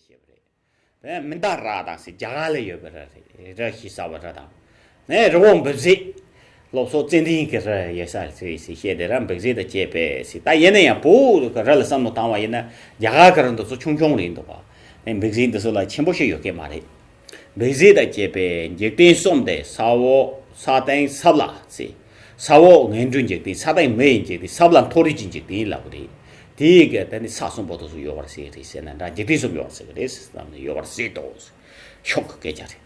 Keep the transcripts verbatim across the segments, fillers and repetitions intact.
ཞེས་པ་རེད། དེ་མི་འདའ་ར་དང་ཟེར་རྒྱ་གར་ལ་ཡོད་པའི་ར་རེད། ར་ཞེས་བྱ་བའི་ར་དང་། ནས་རི་བོ་འབིག་བྱེད། སློབ་གསོ་ཙན་དན་གྱི་རི་ཡོད་ས་ཟེར་ཟེར་བཤད་དེ་ར་འབིག་བྱེད་དང་བཅས་པས་ཟེར། ད་ཡིན་ན་ཡང་བོད་ཀྱི་རི་ལ་བསམ་བློ་བཏང་བ་ཡིན་ན་རྒྱ་གར་གྱི་རི་འདི་ཚོ་ཆུང་ཆུང་རེད་འདུག་བ། ནས་འབིག་བྱེད་འདི་ཚོ་ལ་ཆེན་པོ་ཞིག་ཡོད་ཀྱི་མ་རེད། འབིག་བྱེད་དང་བཅས་པའི་འཇིག་རྟེན་གསུམ་སྟེ་ས་འོག་ས་སྟེང་ས་བླ་ཟེར། ས་འོག་ངན་འགྲོའི་འཇིག་རྟེན། ས་སྟེང་མི་ཡི་འཇིག་རྟེན། ས་བླ་མཐོ་རིས་ཀྱི་འཇིག་རྟེན་ལབ་པ་རེད། དེའི་གི་ད་ནི་ས་གསུམ་པོ་དེ་ཚོ་ཡོད་པར་ཟེར་རེད་ཟེར་ན་འདྲ། འཇིག་རྟེན་གསུམ་ཡོད་པར་ཟེར་གི་རེད་ཟེར་ནས་ཡོད་པར་ཟེར་དོ། ཤོག་གི་སྐད་ཆ་རེད།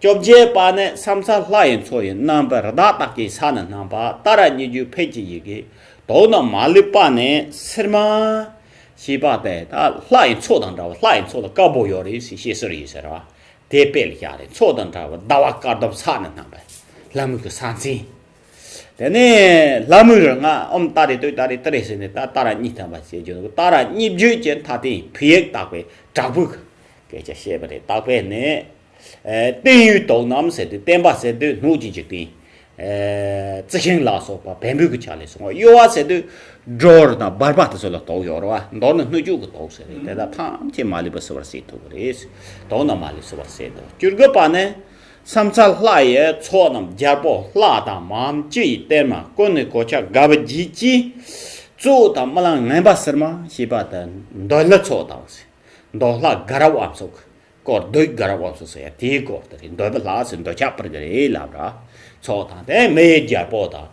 བཅོ་བརྒྱད་པ་ནི་ས་མཚམས་ལྷ་ཡི་མཚོ་ཡི་རྣམ་པར་བདག་བཏགས་ཀྱི་ས་ནི་སྣང་བ། ཏཱ་ར་གཉིས་བརྗོད་ཕཊ་ཀྱི་ཡི་གེ། དོགས་རྣམས་མ་ལུས་པ་ནི་སིལ་མ། ཞེས་པ་དེ་ད་ལྷ་ཡི་མཚོ་དང་འདྲ་བ། ལྷ་ཡི་མཚོ་ལ་དཀར་པོ་ཡོད་རེད་ཟེར་བཤད་སྲོལ་ཡོད་ཟེར་བ། དེ་དཔེ་ལ་བཞག་རེད། མཚོ་དང་འདྲ་བ་ཟླ་བ་དཀར་དོམ་ས་ནི་སྣང་བ། ལྷ་མོ་གི་ས་མཚན། དེ་ནས་ལྷ་མོའི་རིགས་ལྔ་ཨོཾ་ཏཱ་རེ་ཏུཏྟཱ་རེ་ཏུ་རེ་ཟེར་ནས་ད་ཏཱ་ར་གཉིས་ཐམ་པ་ཞེས་བརྗོད་འདུག་ཏཱ་ར་གཉིས་བརྗོད་ཀྱི་མཐའ་རྟེན་བོད་ཡིག་བཏགས་པའི་བྲག་ཕུག་གི་སྐད་ཆ་བཤད་པ་རེད། བཏགས་པས་ནི། ཨེ། བརྟན་གཡོའི་དོགས་རྣམས་ཟེར་དུས་བརྟན་པ་ཟེར་དུས་སྣོད་ཀྱི་འཇིག་རྟེན། ཨེ། རྩི་ཤིང་ལ་སོགས་པ་བེམ་པོའི་གི་ཆ་ལས་སོང་བ། གཡོ་བ་ཟེར་དུས་སྒྲོ་དང་འབར་བ་དེ་ཚོ་ལ་དོགས་ཡོད་རེད་བ། མདོར་ན་སྣོད་བཅུད་ཀྱི་དོགས་ཟེར་རེད། དེ་དག་ཐམས་ཅད་མ་ལུས་པ་སེལ་བར་བྱེད་ཐུབ་ཀྱི་རེད། དོགས་རྣམས་མ་ལུས་སེལ་བར་བྱེད་དོ། བཅུ་དགུ་པ་ནི། ས་མཚམས་ལྷ་ཡི་ཚོགས་རྣམས་རྒྱལ་པོ་ལྷ་དང་མ་ཧཱ་ཨོཾ་སྤྱི་ཡི་གཏེར་མ་ཀུན་ནས་གོ་ཆ་དགའ་བ་བརྗིད་ཀྱིས། གཙོ་བོ་དང་རྨི་ལམ་ངན་པ་སིལ་མ་ཞེས་པ་དང་འདོད་ལྷ་ཚོགས་དང་། འདོད་ལྷ་དགའ་རབ་འམ་སོགས་སྐོར། འདོད་དགའ་རབ་འམ་སོགས་ཟེར་ཡ་དེའི་སྐོར་དེ་རེད། འདོད་པའི་ལྷ་ཟེར་འདོད་ཆགས་སྤར་གི་རེད་ལབ་ར། ཚོགས་དང་དེ་མི་ཡི་རྒྱལ་པོ་དང་།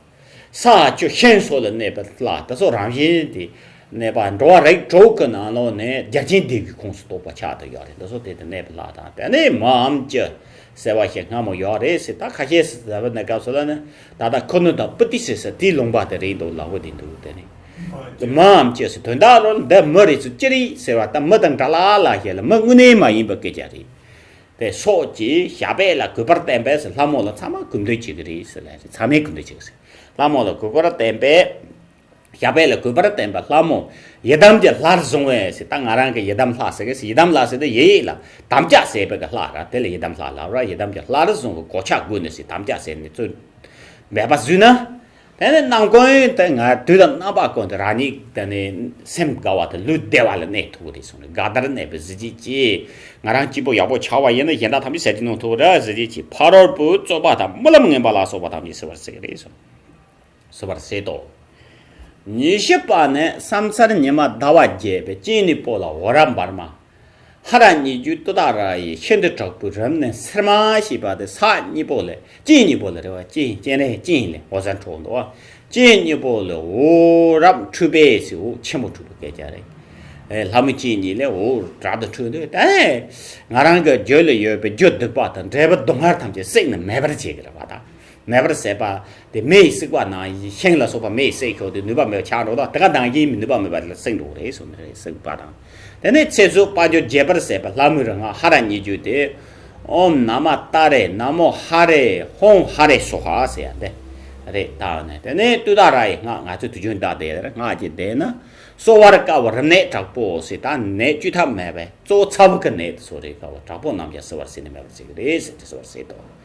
ས་ཆུ་ཤིང་སོགས་ལ་གནས་པའི་ལྷ་དེ་ཚོ་རང་བཞིན་དེ། གནས་པ་འགྲོ་བ་རིགས་དྲུག་གི་ནང་ལོགས་ནས་རྒྱལ་ཆེན་སྡེ་དགུའི་ཁོངས་སུ་གཏོགས་པ་ཆགས་བསྡད་ཡོད་རེད། འདི་ཚོ་དེ་དུ་གནས་པའི་ལྷ་དང་། དེ་ནས་མ་ཧཱ་ཨོཾ་སྤྱི་ཟེར་བ་ཞིག་སྔ་མོ་ཡོད་རེད་ཟེར། ད་ཁ་ཤས་ཟེར་བ་ནི་སྐབས་སུ་ལ་ནི་ད་ལྟ་ཁུ་ནུ་དང་པུ་ཏི་ཟེར་ས་དེའི་ལུང་པ་དེ་རེད་འདུག་ལབ་གི་དེ་འདུག་དེ་ནི་མ་ཧཱ་ཨོཾ་སྤྱི་ཟེར་དོན་དག་ལོ་འདི་མི་རེད་ཚུལ་ཅི་རེད་ཟེར་བ། ད་མི་དང་འདྲ་ལ་ལ་ཞེས་ལ་མི་དངོས་གནས་མ་ཡིན་པའི་སྐད་ཆ་རེད། དེ་སོགས་ཀྱིས་ཞབས་པད་ལ་གུས་པར་བསྟེན་པས་ཟེར། ལྷ་མོ་ལ་ཚང་མ་གུས་འདུད་བྱེད་ཀྱི་རེད་ཟེར་ལ་རེད། ཚང་མས་གུས་འདུད་བྱེད་ཀྱི་རེད། ལྷ་མོ་ལ་གུས་པར་བསྟེན་པས། ཞབས་པད་ལ་གུས་པར་བསྟེན་པ་ལྷ་མོ། ཡི་དམ་གྱི་ལྷར་བཟུང་བས་ཟེར། ད་ང་རང་གི་ཡི་དམ་ལྷ་ཟེར་གི་ཟེར། ཡི་དམ་ལྷ་ཟེར་དུས་ཡི་ཡིག་ལ་དམ་བཅའ་ཟེར་བའི་གི་ལྷ་ར། དེ་ལ་ཡི་དམ་ལྷ་ལབ་ར། ཡི་དམ་གྱི་ལྷར་བཟུང་བའི་གོ་ཆ་བགོས་ནས་ཟེར། དམ་བཅའ་ཟེར་ནས་ཚུར་འབད་པ་བཟོས་ན། དེ་ནས་རྣམ་ཀུན་དེ་ང་དུས་དང་རྣམ་པ་ཀུན་ཏུ་རང་ཉིད་དེ་ནས་སེམས་དགའ་བ་དང་ལུས་བདེ་བ་ལ་གནས་ཐུབ་ཀྱི་རེད་གསུངས་ནས། དགའ་བདེར་གནས་པའི་གཟི་བརྗིད་ཀྱིས། ང་རང་སྐྱིད་པོ་ཡག་པོ་ཆགས་པ་ཡིན་ན་གཞན་དག་ཐམས་ཅད་ཟས་བཅུད་གནང་ཐུབ་ར། གཟི་བརྗིད་ཀྱིས་ཕ་རོལ་པོའི་རྩོད་པ་དང་རྨི་ལམ་ངན་པ་ལ་སོགས་པ་ཐམས་ཅད་སེལ་བར་བྱེད་ཀྱི་རེད་གསུངས། སོ་བར་སེ་དོ། ཉི་ཤུ་པ་ནི་ས་མཚར་ཉི་མ་ཟླ་བ་རྒྱས་པའི་སྤྱན་ནི་སྤོ་ལ་འོད་རབ་འབར་མ། ཧ་ར་གཉིས་བརྗོད་ཏུཏྟཱ་ར་ཡི་ཤིན་ཏུ་དྲག་པོའི་རབ་གནས་སིལ་མ་ཞེས་པ་དེ་ས་གཉིས་པོ་ལས་སྤྱན་གཉིས་པོ་ལས་རེད་བ། སྤྱན་སྤྱན་རས་སྤྱན་ལས་འོད་ཟེར་འཕྲོ་འདུག་བ། སྤྱན་གཉིས་པོ་ལས་འོད་རབ་འཕྲོས་པས་ཟེར། འོད་ཆེན་པོ་འཕྲོས་པའི་སྐད་ཆ་རེད། ཨེ་ལྷ་མོ་སྤྱན་གཉིས་ལས་འོད་རབ་ཏུ་འཕྲོས་འདུག་དེ་ནས་ང་རང་གི་རྒྱུད་ལ་ཡོད་པའི་རྒྱུ་སྡིག་པ་དང་འབྲས་བུ་སྡུག་བསྔལ་ཐམས་ཅད་བསྲེགས་ནས་མེད་པར་བྱེད་ཀྱི་རེད་བ་དང་། མེད་པར་བྱེད་པ་དེ་མེ་ཡིས་བསྲེགས་པ་ནང་བཞིན། ཤིང་ལ་སོགས་པ་མེ་ཡིས་བསྲེགས་ཤོག་དེ་ནུས་པ་མེད་པ་ཆགས་འགྲོ་དང་། དེ་ག་ནང་བཞིན་ནུས་པ་མེད་པ་ལ་བསྲེགས་འགྲོ་གི་རེད་གསུངས་ནི་རེད། བསྲེགས་པ་དང་། དེ་ནས་ཚེ་བསོད་དཔལ་འབྱོར་རྒྱས་པར་བྱེད་པ་ལྷ་མོའི་རིགས་ལྔ་ཧ་ར་གཉིས་བརྗོད་དེ། ཨོཾ་ན་མ་ཏཱ་རེ། ན་མོ་ཧ་རེ། ཧོཾ་ཧ་རེ་སྭཱ་ཧཱ་ཟེར་ཡ་འདི་རེད། ད་ནས་དེ་ནས་ཏུཏྟཱ་ར་ཡི་སྔགས། ང་ཚོས་དུས་རྒྱུན་བཟླས་བསྡད་ཡ་རེད། སྔགས་ཀྱི་བཟླས་ན། གསོ་བར་དཀའ་བ་རིམས་ནད་དྲག་པོ་ཟེར། ད་ནད་བཅོས་ཐབས་མེད་པས། གཙོ་བོ་ཚ་བ་གི་ནད་དེ་ཚོ་རེད། དཀའ་བ་དྲག་པོ་རྣམས་ཀྱང་སེལ་བར་བྱས་ནས་མེད་པར་བྱེད་ཀྱི་རེད་ཟེར་ཏེ་གསོ་བར་བྱེད་དོ།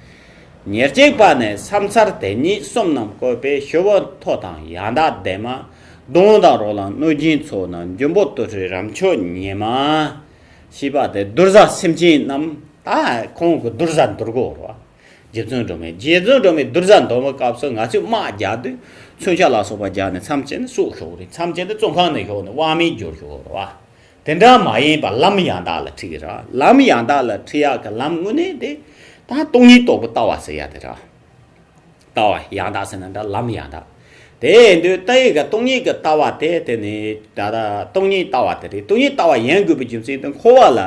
ཉེར་གཅིག་པ་ནས་ས་མཚར་དེ་ཉིད་གསུམ་རྣམས་བཀོད་པའི་ཞི་བའི་མཐུ་དང་ཡང་དག་ལྡན་མ། གདོན་དང་རོ་ལངས་གནོད་སྦྱིན་ཚོགས་རྣམས། འབྱུང་པོ་དུར་ཁྲོད་རབ་མཆོག་ཉིད་མ། ཞེས་པ་དེ་གདུལ་བྱ་སེམས་ཅན་རྣམས། ད་ཁོང་གི་གདུལ་བྱ་འདུལ་དགོས་རེད་བ། རྗེ་བཙུན་སྒྲོལ་མས། རྗེ་བཙུན་སྒྲོལ་མས་གདུལ་བྱ་འདུལ་བའི་སྐབས་སུ་ང་ཚོས་དམག་རྒྱག་དུས་མཚོན་ཆ་ལ་སོགས་པ་རྒྱག་ནས་མཚམས་བཅད་ནས་སྲོག་ཤོར་རེད། མཚམས་བཅད་དུས་བཙོན་ཁང་ནས་ཤོར་ནས་དབང་མེད་གྱུར་ཤོར་རེད་བ། དེ་འདྲ་མ་ཡིན་པ་ལམ་ཡང་དག་ལ་ཁྲིད་ཀྱི་ར། ལམ་ཡང་དག་ལ་ཁྲིད་ཡག་གི་ལམ་དངོས་གནས་དེ་ད་སྟོང་ཉིད་རྟོགས་པའི་ལྟ་བ་ཟེར་ཡ་དེ་ར། ལྟ་བ་ཡང་དག་ཟེར་ན་འདྲ། ལམ་ཡང་དག་དེ་ཡིན་དུས་ལྟ་ཡི་གི་སྟོང་ཉིད་ཀྱི་ལྟ་བ་དེ། དེ་ནི་ད་ལྟ་སྟོང་ཉིད་ལྟ་བ་དེ་རེད། སྟོང་ཉིད་ལྟ་བ་ཡིན་དགོས་པའི་རྒྱུ་མཚན་དེ་འཁོར་བ་ལ།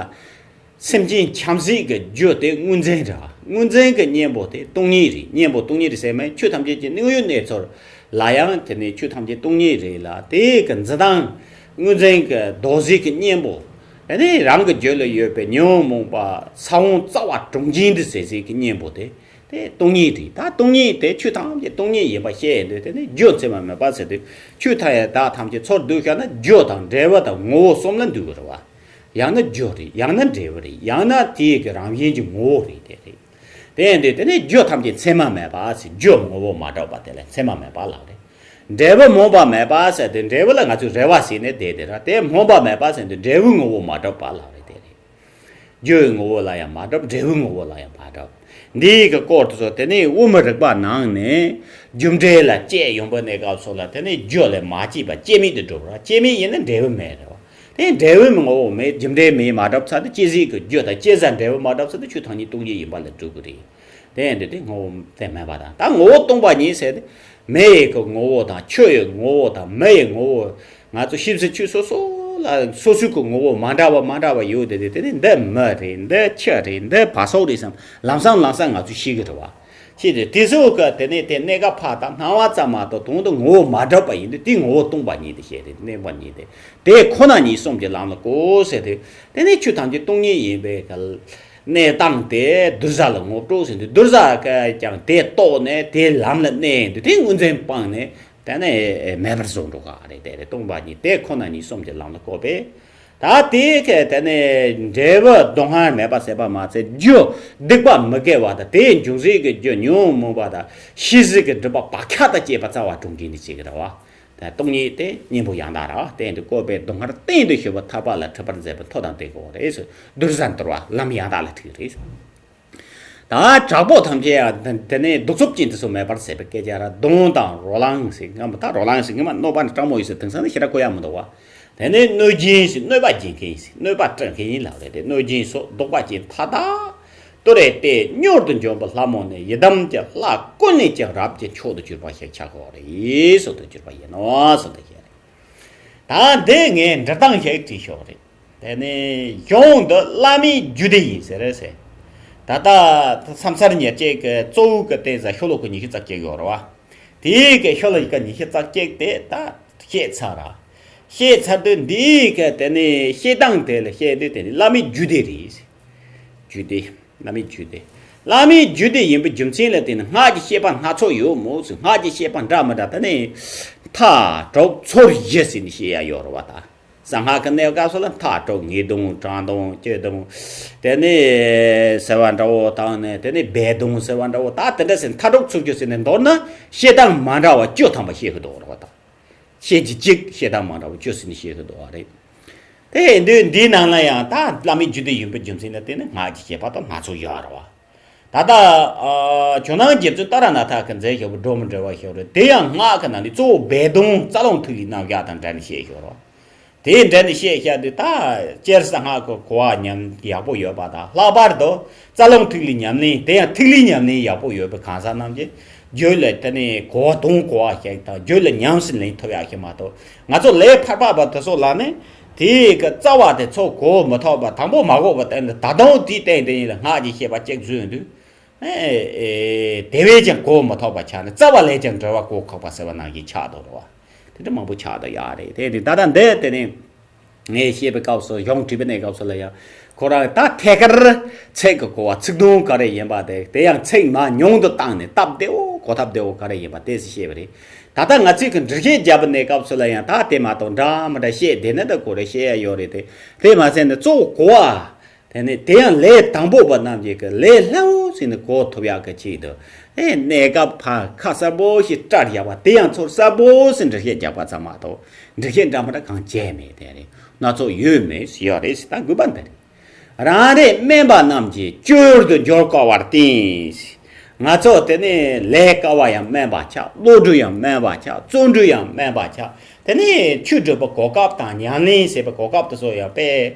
སེམས་ཅན་ཁྱབ་བྱེད་ཀྱི་རྒྱུ་དེ་དངོས་འཛིན་རེད། དངོས་འཛིན་གྱི་གཉེན་པོ་དེ་སྟོང་ཉིད་རེད། གཉེན་པོ་སྟོང་ཉིད་རེད་ཟེར་མིན། ཆོས་ཐམས་ཅད་ཀྱི་དངོས་ཡོད་གནས་ཚུལ་ལ་ཡང་དེ་ནི་ཆོས་ཐམས་ཅད་སྟོང་ཉིད་རེད་ལ། དེ་གི་འཛིན་སྟངས་དངོས་འཛིན་གྱི་ལྡོག་བྱེད་ཀྱི་གཉེན་པོ། དེ་ནི་རང་གི་རྒྱུད་ལ་ཡོད་པའི་ཉོན་མོངས་པ་ས་བོན་རྩ་བ་གྲོང་ཁྱེར་འདི་ཟེར་བྱེད་ཀྱི་གཉེན་པོ་དེ། དེ་སྟོང་ཉིད་རེད། ད་སྟོང་ཉིད་དེ་ཆོས་ཐམས་ཅད་སྟོང་ཉིད་ཡིན་པ་བཤད་ཡོང་དུས། དེ་ནི་རྒྱུ་མཚན་མ་མེད་པ་ཟེར་དུས། ཆོས་ཐམས་ཅད་ཐམས་ཅད་ཚུར་བསྡུས་བཞག་ན་རྒྱུ་དང་འབྲས་བུ་དང་ངོ་བོ་གསུམ་ལ་འདུས་པ་རེད་བ། ཡང་ན་རྒྱུ་རེད། ཡང་ན་འབྲས་བུ་རེད། ཡང་ན་དེའི་གི་རང་བཞིན་གྱི་ངོ་བོ་རེད། དེ་རེད། དེ་ཡིན་དུས་དེ་ནི་རྒྱུ་ཐམས་ཅད་མཚན་མ་མེད་པ་ཟེར། རྒྱུ་ངོ་བོ་མ་གྲུབ་པ་དེ་ལ་མཚན་མ་མེད་པ་ལབ་རེད། འབྲས་བུ་སྨོན་པ་མེད་པ་ཟེར་དུས་འབྲས་བུ་ལ་ང་ཚོས་རེ་བ་བྱས་ནས་བསྡད་དེ་ར། དེ་སྨོན་པ་མེད་པ་ཟེར་དུས་འབྲས་བུའི་ངོ་བོ་མ་གྲུབ་པ་ལབ་རེད། དེ་རེད། རྒྱུའི་ངོ་བོ་ལ་ཡང་མ་གྲུབ། འབྲས་བུའི་ངོ་བོ་ལ་ཡང་མ་གྲུབ། འདིའི་གི་སྐོར་དེ་ཚོ་དེ་ནས་དབུ་མའི་རིགས་པ་ནང་ནས་རྒྱུ་འབྲས་ལ་དཔྱད་ཡོང་པའི་གནས་སྐབས་སུ་ལ་དེ་ནས་རྒྱུ་ལས་མ་སྐྱེས་པ་སྐྱེ་མེད་དུ་འགྲོ་བ། སྐྱེ་མེད་ཡིན་ན་འབྲས་བུ་མེད་རེད་བ། དེ་འབྲས་བུའི་ངོ་བོ་མེད། རྒྱུ་འབྲས་མེད་མ་གྲུབ་ཚར་དུས་སྐྱེ་ཟད་ཀྱི་རྒྱུ་དང་སྐྱེ་ཟད་འབྲས་བུ་མ་གྲུབ་ཚར་དུས་ཆོས་ཐམས་ཅད་སྟོང་ཉིད་ཡིན་པ་ལ་གྲུབ་ཀྱི་རེད། དེ་ཡིན་དུས་དེ་ངོ་བོ་དེ་མེད་པ་དང་། ད་ངོ་བོ་སྟོང་པ་ཉིད་ཟེར་ཏེ། མེ་ཡི་གི་ངོ་བོ་དང་། ཆུ་ཡི་ངོ་བོ་དང་། མི་ཡི་ངོ་བོ། ང་ཚོ་ཤེས་བྱ་ཆོས་སོ་སོ་ལ་སོ་སོའི་གི་ངོ་བོ་མ་འདྲ་བ་མ་འདྲ་བ་ཡོད་དེ། དེ་དེ་ནི་འདི་མི་རེད། འདི་ཆུ་རེད། འདི་བ་སོག་རེད་བསམ། ལམ་སང་ལམ་སང་ང་ཚོས་ཤེས་ཀྱི་རེད་བ། ཤེས་ཏེ་དེ་ཚོ་གི་དེ་ནས་དེ་གནས་སྐབས་ཕར་ད་སྣང་བ་ཙམ་མ་གཏོགས་དོན་དུ་ངོ་བོ་མ་གྲུབ་པ་ཡིན་དུས་དེ་ངོ་བོ་སྟོང་པ་ཉིད་དེ་བཤད་དེ། སྟོང་པ་ཉིད་དེ། དེ་ཁོ་ན་ཉིད་གསུམ་གྱི་ལམ་ལ་གོ་ཟེར་དུས། དེ་ནས་ཆོས་ཐམས་ཅད་སྟོང་ཉིད་ཡིན་པའི་གི་གནས་སྟངས་དེ་གདུལ་བྱ་ལ་ངོ་སྤྲོད་ཟེར་དུས། གདུལ་བྱ་གིས་ཀྱང་དེ་རྟོགས་ནས་དེ་ལམ་ལ་གནས་དུས་དེ་དངོས་འཛིན་སྤངས་ནས། དེ་ནས་མེད་པར་བཟོ་འགྲོ་ག་རེད། དེ་རེད། སྟོང་པ་ཉིད་དེ་ཁོ་ན་ཉིད་གསུམ་གྱི་ལམ་ལ་བཀོད་པས། ད་དེ་ག་དེ་ནས་འབྲས་བུ་སྡུག་བསྔལ་མེད་པ་ཟེར་བ་མ་ཚད། རྒྱུ་སྡིག་པ་མི་དགེ་བ་དང་། དེའི་འབྱུང་ཟད་ཀྱི་རྒྱུ་ཉོན་མོངས་པ་དང་། ཤེས་བྱའི་གི་སྒྲིབ་པ་བག་ཆགས་དང་བཅས་པ་རྩ་བ་གྲོང་ཁྱེར་ནས་བྱེད་ཀྱི་རེད་བ། དེ་སྟོང་ཉིད་དེ་གཉེན་པོ་ཡང་དག་རེད་བ། དེ་འདི་བཀོད་པས་སྡུག་བསྔལ་གཏན་དུ་ཞི་བ་ཐར་པ་ལ་འཁྲིད་པར་མཛད་པའི་མཐུ་དང་དེ་གོ་རེད། གདུལ་བྱ་འདུལ་བ་ལམ་ཡང་དག་ལ་ཁྲིད་རེད། ད་དྲག་པོ་ཐམས་ཅད་ཡང་དེ་ནས་གདུག་རྩུབ་ཅན་དེ་ཚོ་མེད་པར་བྱེད་པའི་སྐད་ཆ་ར། གདོན་དང་རོ་ལངས་ཟེར། སྔ་མོ་ད་རོ་ལངས་ཟེར། སྔ་མ་གནོད་པ་ནི་སྤྲང་མོ་ཡིན་ཟེར། དེང་སང་ནི་ཞེ་དྲག་གོ་ཡ་མི་འདུག་བ། དེ་ནས་གནོད་སྦྱིན་ཟེར། གནོད་པ་སྦྱིན་མཁན་ཡིན་ཟེར། གནོད་པ་སྤྲད་མཁན་ཡིན་ལབ་རེད་དེ། གནོད་སྦྱིན་སོགས་བཟློག་པ་ཅན་མཐའ་དག་ཏུ་རེ་སྟེ་མྱུར་དུ་འབྱོན་པ་ལྷ་མོ་ནི་ཡི་དམ་གྱི་ལྷ་ཀུན་ནས་ཀྱང་རབ་ཀྱི་མཆོག་ཏུ་གྱུར་པ་ཞེས་བྱ་དགོས་རེད། གསུངས་ཏེ་གྱུར་པ་ཡིན་ནོ་གསུངས་ཏེ་བཤད་རེད། ད་འདི་ངས་འབྲི་སྟངས་ཤིག་བྲིས་ཤོག་རེད། དེ་ནས་གཞུང་འདི་བླ་མའི་རྒྱུད་སྡེ་ཡིན་ཟེར་རེད་ཟེར། ད་ལྟ་ཁམས་ཚན་ཉེར་གཅིག་གི་གཙོ་བོ་གི་སྟེང་ཟེར་ཤོ་ལོ་ཀ་ཉི་ཤུ་རྩ་གཅིག་ཡོད་རེད་བ། དེའི་གི་ཤོ་ལོ་ཀ་ཉི་ཤུ་རྩ་གཅིག་དེ་ད་བཤད་ཚར་ར། བཤད་ཚར་དུས་འདིའི་གི་དེ་ནས་བཤད་སྟངས་དེ་ལ་བཤད་དུས་དེ་ནི་བླ་མའི་རྒྱུད་སྡེ་རེད་ཟེར། རྒྱུད་སྡེ། བླ་མའི་རྒྱུད་སྡེ། བླ་མའི་རྒྱུད་སྡེ་ཡིན་པའི་རྒྱུ་མཚན་ལ་བརྟེན་ནས་སྔགས་ཀྱི་བཤད་པ་སྣ་ཚོགས་ཡོད་མོད་ཟེར། སྔགས་ཀྱི་བཤད་པ་འདྲ་མི་འདྲ་དེ་ནི་མཐའ་དྲུག་ཚོར་བཞི་ཟེར་ནས་བཤད་ཡ་ཡོད་རེད་བ་ད། གསང་སྔགས་ཀྱི་གནས་སྐབས་སུ་ལ་མཐའ་དྲུག། ངེས་ལྡོག་དྲང་ལྡོག་སྤྱི་ལྡོག་དེ་ནས་ཟེར་བ་འདྲ་བོ་དང་ནི། དེ་ནས་སྦས་ལྡོག་ཟེར་བ་འདྲ་བོ། ད་དེ་འདྲ་ཟེར་མཐའ་དྲུག་ཚོར་བཞི་ཟེར་ནས་མདོར་ན་བཤད་སྟངས་མ་འདྲ་བ་བཅུ་ཐམ་པ་བཤད་ཀྱི་འདུག་རེད་བ་ད། བཤད་རྒྱུ་གཅིག། བཤད་སྟངས་མ་འདྲ་བ་བཅུ་ཟེར་ནས་བཤད་ཀྱི་འདུག་བ་རེད། དེ་འདི་འདིའི་ནང་ལ་ཡང་ད་བླ་མའི་རྒྱུད་སྡེ་ཡིན་པའི་རྒྱུ་མཚན་ལ་བརྟེན་ནས་སྔགས་ཀྱི་བཤད་པ་དང་སྣ་ཚོགས་ཡོད་རེད་བ། ད་ལྟ་ཨ་ཇོ་ནང་རྗེ་བཙུན་ཏཱ་ར་ནཱ་ཐ་གིས་མཛད་བཞག་པའི་སྒྲོལ་མ་འགྲེལ་བ་ཞིག་རེད། དེ་ཡང་སྔགས་ཀྱི་ནང་ནས་གཙོ་བོ་སྦས་ལྡོག་རྩ་རླུང་ཐིག་ལེའི་རྣམ་གཞག་དང་འབྲེལ་ནས་བཤད་ཞིག་རེད། དེའི་འབྲེལ་ནས་བཤད་བཞག་དུས་ད་སྤྱིར་གསང་སྔགས་ཀྱི་གོ་བ་ཉམས་ཡག་པོ་ཡོད་པ་དང་། ལྷག་པར་དུ་རྩ་རླུང་ཐིག་ལེའི་ཉམས་ལེན། དེ་ཡང་ཐིག་ལེའི་ཉམས་ལེན་ཡག་པོ་ཡོད་པའི་གང་ཟག་རྣམས་ཀྱིས་རྒྱུད་ལ་དེ་ནས་གོ་དོན་གོ་བ་ཞིག་དང་། རྒྱུད་ལ་ཉམས་སུ་ལེན་ཐུབ་ཡག་ཞིག་མ་གཏོགས། ང་ཚོ་ལས་ཕལ་པ་པ་དེ་ཚོ་ལ་ནི་དེའི་གི་རྩ་བ་དེ་ཚོ་གོ་མི་ཐུབ་པ། དང་པོ་མ་གོ་བ་དེ་ནི་ད་དུང་དེའི་སྟེང་དེ་ཉིད་ལ་སྔགས་ཀྱི་བཤད་པ་གཅིག་བཟོས་དུས། ཨེ་ཨེ་དེ་བས་ཀྱང་གོ་མི་ཐུབ་པ་ཆགས་ནས། རྩ་བ་ལས་ཀྱང་འགྲེལ་བ་གོ་ཁག་པ་ཟེར་བ་ནང་བཞིན་ཆགས་འདུག་རེད་བ། དེ་འདྲ་མང་པོ་ཆགས་འདུག་ཡ་རེད། དེ་དེ་ད་ལྟ་འདི་དེ་ནི་ངས་བཤད་པའི་སྐབས་སུ། གཞུང་བྲིས་པའི་གནས་སྐབས་སུ་ལ་ཡང་ཁོ་རང་ད་ཐད་ཀར་ཚིག་གི་གོ་བ། ཚིག་དོན་ག་རེ་ཡིན་པ་དེ། དེ་ཡང་ཚིག་མ་ཉུང་དུ་བཏང་ནས་སྟབས་བདེ་བོ། གོ་ཐབས་བདེ་བོ་ག་རེ་ཡིན་པ་དེ་ཚོ་བཤད་པ་རེད། ད་ལྟ་ང་ཚོས་ཀྱི་འགྲེལ་བཤད་རྒྱབ་པའི་གནས་སྐབས་སུ་ལ་ཡང་ད་དེ་མ་གཏོགས་འདྲ་མི་འདྲ་བཤད་བསྡད་ན་ད་ག་རེ་བཤད་ཡ་ཡོད་རེད་དེ། དེ་མ་ཟད་ནས་གཙོ་བོ་གོ་བ། དེ་ནས་དེ་ཡང་ལས་དང་པོ་པ་རྣམས་ཀྱིས་ཀྱི་ལས་སླ་བོ་ཟིག་ནས་གོ་ཐུབ་ཡག་གི་ཆེད་དུ། ཨེ་གནས་སྐབས་ཕར་ཁ་གསལ་པོ་ཞིག་བཀྲལ་བཞག་པ། དེ་ཡང་ཚུར་གསལ་པོ་ཟིག་འགྲེལ་བཤད་རྒྱག་པ་ཙམ་མ་གཏོགས། འགྲེལ་བཤད་འདྲ་མི་འདྲ་གང་བྱས་མེད། དེ་རེད། སྣ་ཚོགས་ཡོད་མེད་ཟེར་ཡོད་རེད་ཟེར། ད་དགོས་པ་འདི་རེད། རང་རེ་དམན་པ་རྣམས་ཀྱིས་སྤྱོད་དུ་འཇུག་དཀའ་བར་བརྟེན། ང་ཚོ་དེ་ནས་ལས་དཀའ་བ་ཡང་དམན་པ་ཆགས། བློ་གྲོས་ཡང་དམན་པ་ཆགས། བརྩོན་འགྲུས་ཡང་དམན་པ་ཆགས། དེ་ནས་ཆོས་སྒྲུབ་པའི་གོ་སྐབས་དང་ཉམས་ལེན་བྱེད་པའི་གོ་སྐབས་དེ་ཚོ་ཡང་དཔེ་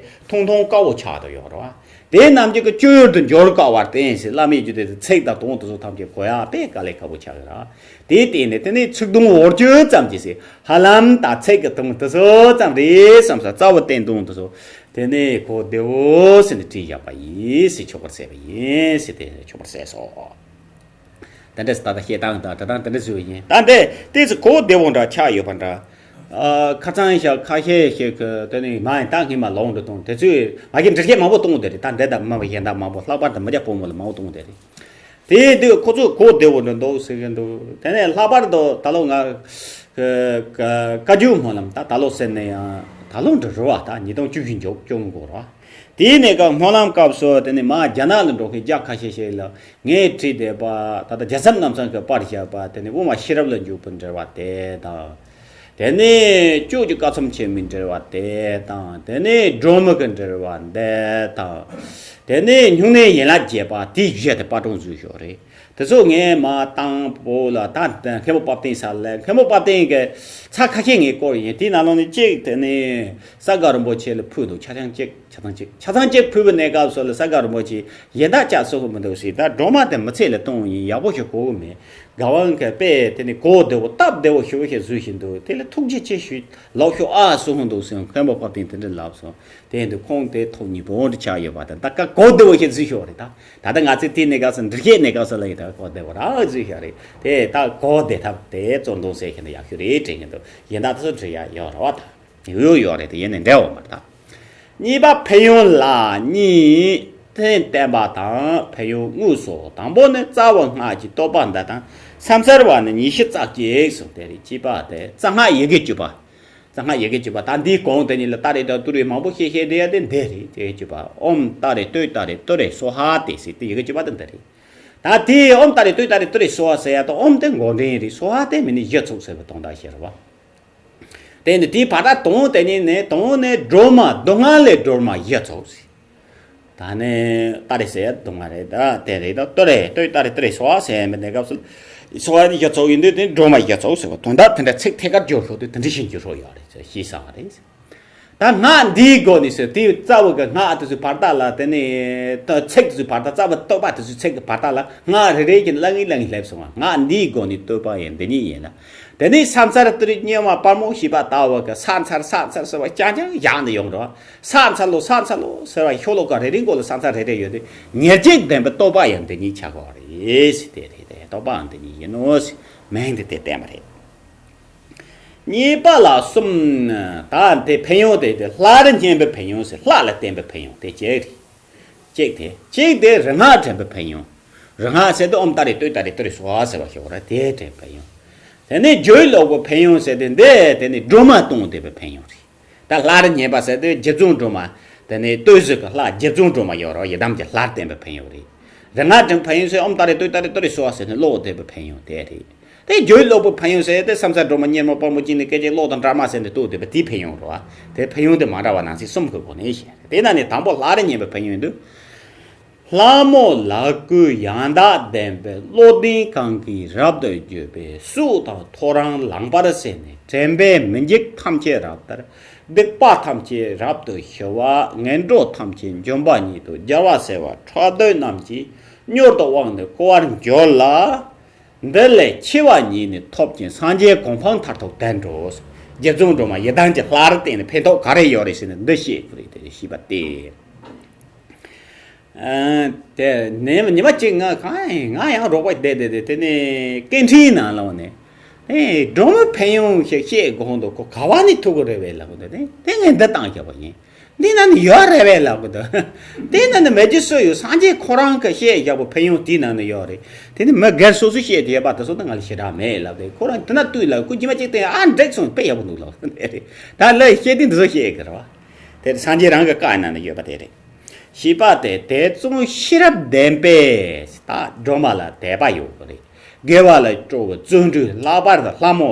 ཐུང་ཐུང་དཀའ་བོ་ཆགས་འདུག་ཡོད་རེད་བ། དེ་རྣམས་ཀྱིས་ཀྱི་སྤྱོད་དུ་འཇུག་དཀའ་བར་བརྟེན་ཟེར། བླ་མའི་རྒྱུད་སྡེ་དེ་ཚིག་དང་དོན་དེ་ཚོ་ཐམས་ཅད་གོ་ཡག་དཔེ་དཀའ་ལས་ཁག་པོ་ཆགས་ཡོད་རེད། དེའི་སྟེང་ནས་དེ་ནས་ཚིག་དོན་འོག་བརྗོད་ཙམ་གྱིས་ཟེར། ཧ་ལམ་ད་ཚིག་གི་དོན་དེ་ཚོ་ཙམ་རེད་བསམ་ས། རྩ་བ་བརྟན་དོན་དེ་ཚོ་དེ་ནས་གོ་བདེ་བོ་ཟེར་ནས་བྲིས་བཞག་པ་ཡིན་ཟེར། ཆོག་པར་བྱས་པ་ཡིན་ཟེར། དེ་ཆོག་པར་བྱས་སོ། དེ་འདྲ་ད་ལྟ་བཤད་སྟངས་དང་འབྲི་སྟངས་དེ་འདྲ་བཟོས་ཡིན། ད་འདི་ཏོག་ཙམ་གོ་བདེ་བོ་འདྲ་ཆགས་ཡོད་པ་འདྲ། ཨ་ཁ་སང་ཞག་ཁ་ཤས་ཤིག་གིས་དེ་ནས་མ་ཡིན་ད་སྔས་མ་ལོང་འགྲོ་དང་། དེ་ཚོས་ང་གིས་འགྲེལ་བཤད་མང་པོ་གཏོང་དེ་རེད། ད་འདི་དང་མ་གཞན་དག་མང་པོ། ལྷག་པར་དུ་མི་སྐྱ་ཕོ་མོ་ལ་མང་པོ་གཏོང་དེ་རེད། དེ་དུས་ཁོ་ཚོས་གོ་བདེ་བོ་འདྲ་འདུག་ཟེར་གི་འདུག་དེ་ནས་ལྷག་པར་དུ་ད་ལོ་ང་བཀའ་བརྒྱུད་སྨོན་ལམ། ད་ད་ལོ་ཟེར་ན་ཡང་ད་ལོ་འདྲ་རེད་བ། ད་ཉིས་སྟོང་བཅུ་བཞི་འཇོག་བཅུ་དགུ་རེད་བ། དེའི་གནས་སྐབས་སྨོན་ལམ་སྐབས་སུ་དེ་ནས་མ་རྒྱ་ནག་ལ་འགྲོ་མཁན་རྒྱ་ཁ་ཤས་ཤིག་ལ་ངས་བྲིས་བསྡད་པ། ད་ལྟ་རྒྱལ་ཚབ་རྣམ་ཚང་གིས་པར་བཞག་པ་དེ་ནས་དབུ་མ་ཤེས་རབ་ལ་འཇུག་པའི་འགྲེལ་པ་དེ་དང་། དེ་ནས་ཅོག་གི་བཀའ་ཚོམ་ཆེན་མོའི་འགྲེལ་བ་དེ་དང་། དེ་ནས་སྒྲོལ་མ་གི་འགྲེལ་བ་འདི་དང་། དེ་ནས་སྨྱུང་གནས་ཡན་ལག་བརྒྱད་པ་དེའི་གཞི་དེ་པར་སྐྲུན་བཟོས་ཤོག་རེད། དེ་ཚོ་ངས་མ་དང་པོ་ལ་ད་མཁན་པོ་དཔལ་ལྡན་ས་ལ། མཁན་པོ་དཔལ་ལྡན་གྱི་ཚར་ཁ་ཤས་ངས་བསྐོར་ཡིན། དེའི་ནང་ལོགས་ནས་གཅིག་དེ་ནས་ས་དགའ་རིན་པོ་ཆེ་ལ་ཕུལ་འདུག་ཆ་ཚང་གཅིག་ཆ་ཚང་གཅིག་ཆ་ཚང་གཅིག་ཕུལ་བའི་གནས་སྐབས་སུ་ལ་ས་དགའ་རིན་པོ་ཆེ་ཡིན་ད་ཅག་གསོ་གི་མི་འདུག་ཟེར། ད་སྒྲོལ་མ་དེ་མི་ཚེ་ལ་གཏོང་ཡིན། ཡག་པོ་ཞིག་གོ་གི་མེད། དགའ་དབང་གིས་དཔེ་དེ་ནི་གོ་བདེ་བོ་སྟབས་བདེ་བོ་ཞུ་བ་ཞིག་བཟོས་བཞིན་འདུག་དེ་ལ་ཐུགས་རྗེ་ཆེ་ཞུ་ལོག་ཤོག་ཨ་གསུངས་འདུག་ཟེར། མཁན་པོ་དཔལ་ལྡན་དེ་འདྲ་ལབ་སོང་། དེ་ཡིན་དུས་ཁོང་དེ་ཐོག་གཉིས་པོ་འདྲ་ཆགས་ཡོད་པ་དང་། ད་ཀ་གོ་བདེ་བོ་ཞིག་བཟོས་ཤོག་རེད། ད་ད་ལྟ་ང་ཚོས་དེའི་གནས་སྐབས་སུ་འགྲེལ་བཤད་གནས་སྐབས་སུ་ལ་ཡིན། ད་གོ་བདེ་བོ་རང་བཟོས་ཤོག་རེད། དེ་ད་གོ་བདེ་ཐབས་དེ་གཙོ་འདོན་ཟེར་ཤེས་ན་ཡག་ཤོས་རེད་དྲན་གྱི་འདུག་ཡིན་ད་དེ་ཚོ་འབྲི་ཡ་ཡོད་རེད་བ། ད་ཡོད་ཡོད་རེད། དེ་ཡིན་ནའི་འབྲི་འོང་མ་རེད། ད་གཉིས་པ་ཕན་ཡོན་ལ་གཉིས་ཐེན་བསྟན་པ་དང་ཕན་ཡོན་དངོས་སོ། དང་པོ་ནི་རྩ་བའི་སྔགས་ཀྱི་བསྟོད་པ་འདི་དང་། ཕྱག་འཚལ་བ་ནི་ཉི་ཤུ་རྩ་གཅིག་གསུངས། དེ་རེད། གཅིག་པ་དེ་རྩ་སྔགས་ཡི་གེ་བཅུ་པ། རྩ་སྔགས་ཡི་གེ་བཅུ་པ། ད་འདིའི་གོང་དེ་གཉིས་ལ་ཏཱ་རེ་དང་ཏུ་རེ་མང་པོ་བཤད་བཤད་བསྡད་ཡ་དེ་འདི་རེད། ཡི་གེ་བཅུ་པ། ཨོཾ་ཏཱ་རེ་ཏུཏྟཱ་རེ་ཏུ་རེ་སྭཱ་ཧཱ་དེ་ཟེར་དེ་ཡི་གེ་བཅུ་པ་དེ་འདི་རེད། ད་དེའི་ཨོཾ་ཏཱ་རེ་ཏུཏྟཱ་རེ་ཏུ་རེ་སྭཱ་ཧཱ་ཟེར་ཡ་དང་། ཨོཾ་དེ་འགོ་འདྲེན་རེད། སྭཱ་ཧཱ་དེ་མི་ནི་གཞི་ཚོགས་ཟེར་བའི་དོན་དག་བཤད་རེད་བ། དེ་ནི་དེའི་བར་དག་དང་པོ་དེ་གཉིས་ནི། དང་པོ་ནི་སྒྲོལ་མ། སྡུག་བསྔལ་ལས་སྒྲོལ་མ་གཞི་ཚོགས་ཟེར། ད་ནི་ཏཱ་རེ་ཟེར་ཡ་སྡུག་བསྔལ་རེད། ད་དེ་རེད། ད་ཏུ་རེ་ཏུཏྟཱ་རེ་ཏུ་རེ་སྭཱ་ཧཱ་ཟེར་ཡ་མི་གནས་སྐབས་སུ་སྭཱ་ཧཱ་ནི་གཞི་ཚོགས་ཡིན་དུས་དེ་སྒྲོལ་མ་གཞི་ཚོགས་ཟེར་བ་དོན་དག་དེ་འདྲ་ཚིག་ཐད་ཀར་བསྒྱུར་ཤོག་དུས་དེ་འདྲ་ཞིག་འགྱུར་ཤོག་ཡོད་རེད་ཅེས་ཞུས་བསམ་པ་རེད། ད་སྔགས་འདིའི་སྒོ་ནས་ཟེར། དེའི་རྩ་བའི་གི་སྔགས་དེ་ཚོའི་བར་དག་ལ། དེ་ནས་ཚིག་དེ་ཚོའི་བར་དག་རྩ་བའི་བསྟོད་པ་དེ་ཚོའི་ཚིག་གི་བར་དག་ལ། སྔགས་རེ་རེ་བཞིན་ལ་ངེས་ལ་ངེས་སླེབས་སོང་བ། སྔགས་འདིའི་སྒོ་ནས་བསྟོད་པ་ཡང་འདི་ཉིད་ཡིན་ལ། དེ་ནས་ཕྱག་འཚལ་ཏུ་རེ་བསྙེན་པ་དཔལ་མོ་ཞེས་པ་ལྟ་བུ་གི་ཕྱག་འཚལ་ཕྱག་འཚལ་ཟེར་བ་རྐྱང་རྐྱང་བཞག་ནས་ཡོང་འགྲོ། ཕྱག་འཚལ་ལོ་ཕྱག་འཚལ་ལོ་ཟེར་བ་ཤོ་ལོ་ཀ་རེ་རེའི་མགོ་ལ་ཕྱག་འཚལ་རེ་རེ་ཡོད་དེ། ཉེར་གཅིག་ལྡན་པའི་བསྟོད་པ་ཡང་འདི་ཉིད་ཆགས་པ་རེད། དེ་རེད། དེ་བསྟོད་པའང་འདི་ཉིད་ཡིན་ནོ་ཟེར་མིང་དེ་དེ་བསྟན་པ་རེད། གཉིས་པ་ལ་གསུམ། ད་དེ་ཕན་ཡོན་དེ་དེ་ལྷར་བསྙེན་པའི་ཕན་ཡོན་ཟེར། ལྷ་ལ་བརྟེན་པའི་ཕན་ཡོན་དེ་གཅིག་རེད། གཅིག་དེ། གཅིག་དེ་རིག་སྔགས་འདྲེན་པའི་ཕན་ཡོན། རིག་སྔགས་ཟེར་དུས་ཨོཾ་ཏཱ་རེ་ཏུཏྟཱ་རེ་ཏུ་རེ་སྭཱ་ཧཱ་ཟེར་བ་ཞིག་ཡོད་རེད། དེ་འདྲེན་པའི་ཕན་ཡོན། དེ་ནས་སྒྱུ་ལུས་པའི་ཕན་ཡོན་ཟེར་དུས་འདི་དེ་ནི་སྒྲོལ་མ་སྟོན་བསྡད་པའི་ཕན་ཡོན་རེད། ད་ལྷར་བསྙེན་པ་ཟེར་དུས་རྗེ་བཙུན་སྒྲོལ་མ། དེ་ནས་བསྟོད་གཟུགས་ཀྱི་ལྷ་རྗེ་བཙུན་སྒྲོལ་མ་ཡོད་རེད། ཡི་དམ་གྱི་ལྷར་བརྟེན་པའི་ཕན་ཡོན་རེད། རིག་སྔགས་འདྲེན་ཕན་ཡོན་ཟེར་ཨོཾ་ཏཱ་རེ་ཏུཏྟཱ་རེ་ཏུ་རེ་སྭཱ་ཧཱ་ཟེར་ནས་ཀློག་བསྡད་པའི་ཕན་ཡོན་དེ་རེད། དེ་སྒྱུ་ལུས་པའི་ཕན་ཡོན་ཟེར་དེ་ཕྱག་འཚལ་སྒྲོལ་མ་མཉེས་མ་དཔལ་མོ་སྐྱིད་ནི་སྐད་ཅིག་གློག་དང་འདྲ་མ་ཟེར་ནས་བསྟོད་བསྡད་པ་དེའི་ཕན་ཡོན་རེད་བ། དེ་ཕན་ཡོན་དེ་མ་འདྲ་བ་ནང་གསེས་གསུམ་གྱི་སྒོ་ནས་བཤད། དེ་ན་ནི་དང་པོ་ལྷར་བསྙེན་པའི་ཕན་ཡོན་དུ། ལྷ་མོ་ལ་སྐུལ་ཡང་དག་ལྡན་པའི། བློ་ལྡན་གང་གིས་རབ་ཏུ་བརྗོད་པའི། སྲོག་དང་ཐོ་རངས་ལངས་པར་བྱས་ནས། དྲན་པས་མི་འཇིགས་ཐམས་ཅད་རབ་ལྟར། སྡིག་པ་ཐམས་ཅད་རབ་ཏུ་ཞི་བ། ངན་འགྲོ་ཐམས་ཅད་འཇོམས་པ་ཉིད་དོ། རྒྱལ་བ་སྲས་དཔལ་ཕྲག་དོག་རྣམས་ཀྱིས། མྱུར་དུ་དབང་ནི་བསྐུར་བར་འགྱུར་ལ། འདི་ལས་ཆེ་བ་ཉིད་ནི་ཐོབ་ཅིང་། སངས་རྒྱས་གོ་འཕང་མཐར་ཐུག་དེར་འགྲོ། རྗེ་བཙུན་སྒྲོལ་མ་ཡི་དམ་གྱི་ལྷ་རུ་བསྟེན་ནས་ཕན་ཐོགས་ག་རེ་ཡོད་རེད་ཟེར་ན་འདི་ཤེས་དགོས་རེད། དེ་ཤེས་པ་སྟེ། ཨ། དེ་ནས་ཉི་མ་གཅིག་ང་གང་ང་ཡང་རོགས་པ་བསྡད་བསྡད་དེ། དེ་ནས་སྐད་འཕྲིན་ནང་ལོགས་ནས། ཨེ། སྒྲོལ་མའི་ཕན་ཡོན་ཞིག་བཤད་དགོས་འདུག་ཁོ་ག་བ་ནས་ཐུག་གི་རེད་པས་ལབ་གི་འདུག་དེ་དེ་ངས་འདི་བཏང་བཞག་པ་ཡིན། འདི་ན་ནི་ཡོད་རེད་པས་ལབ་གི་འདུག་དེ་ན་ནི་མེད་ཀྱི་སུ་ཡོད། སངས་རྒྱས་ཁོ་རང་གིས་བཤད་བཞག་པའི་ཕན་ཡོན་དེའི་ནང་ནས་ཡོད་རེད། དེ་ནི་མི་སྒེར་སོ་སོས་བཤད་དེ་ཡོད་པ་དེ་ཚོ་ད་ང་ལ་ཞེ་དྲག་མེད་ལབ་དེ། ཁོ་རང་དེ་ན་ལྟོས་ལབ། ཁོ་རྗེས་མ་གཅིག་དེ་ཨ་འགྲིག་སོང་དཔེ་ཡག་པོ་འདུག་ལབ་དེ་རེད། ད་ལ་བཤད་དེ་འདི་ཚོ་བཤད་གི་རེད་བ། དེ་སངས་རྒྱས་རང་གི་བཀའ་ནང་ན་ཡོད་པ་དེ་རེད། བཞི་པ་དེ་དེ་ཙོང་ཤེས་རབ་ལྡན་པས། ད་སྒྲོལ་མ་ལ་དད་པ་ཡོད་དགོས་རེད། དགེ་བ་ལ་སྤྲོ་བའི་བརྩོན་འགྲུས། ལྷག་པར་དུ་ལྷ་མོ་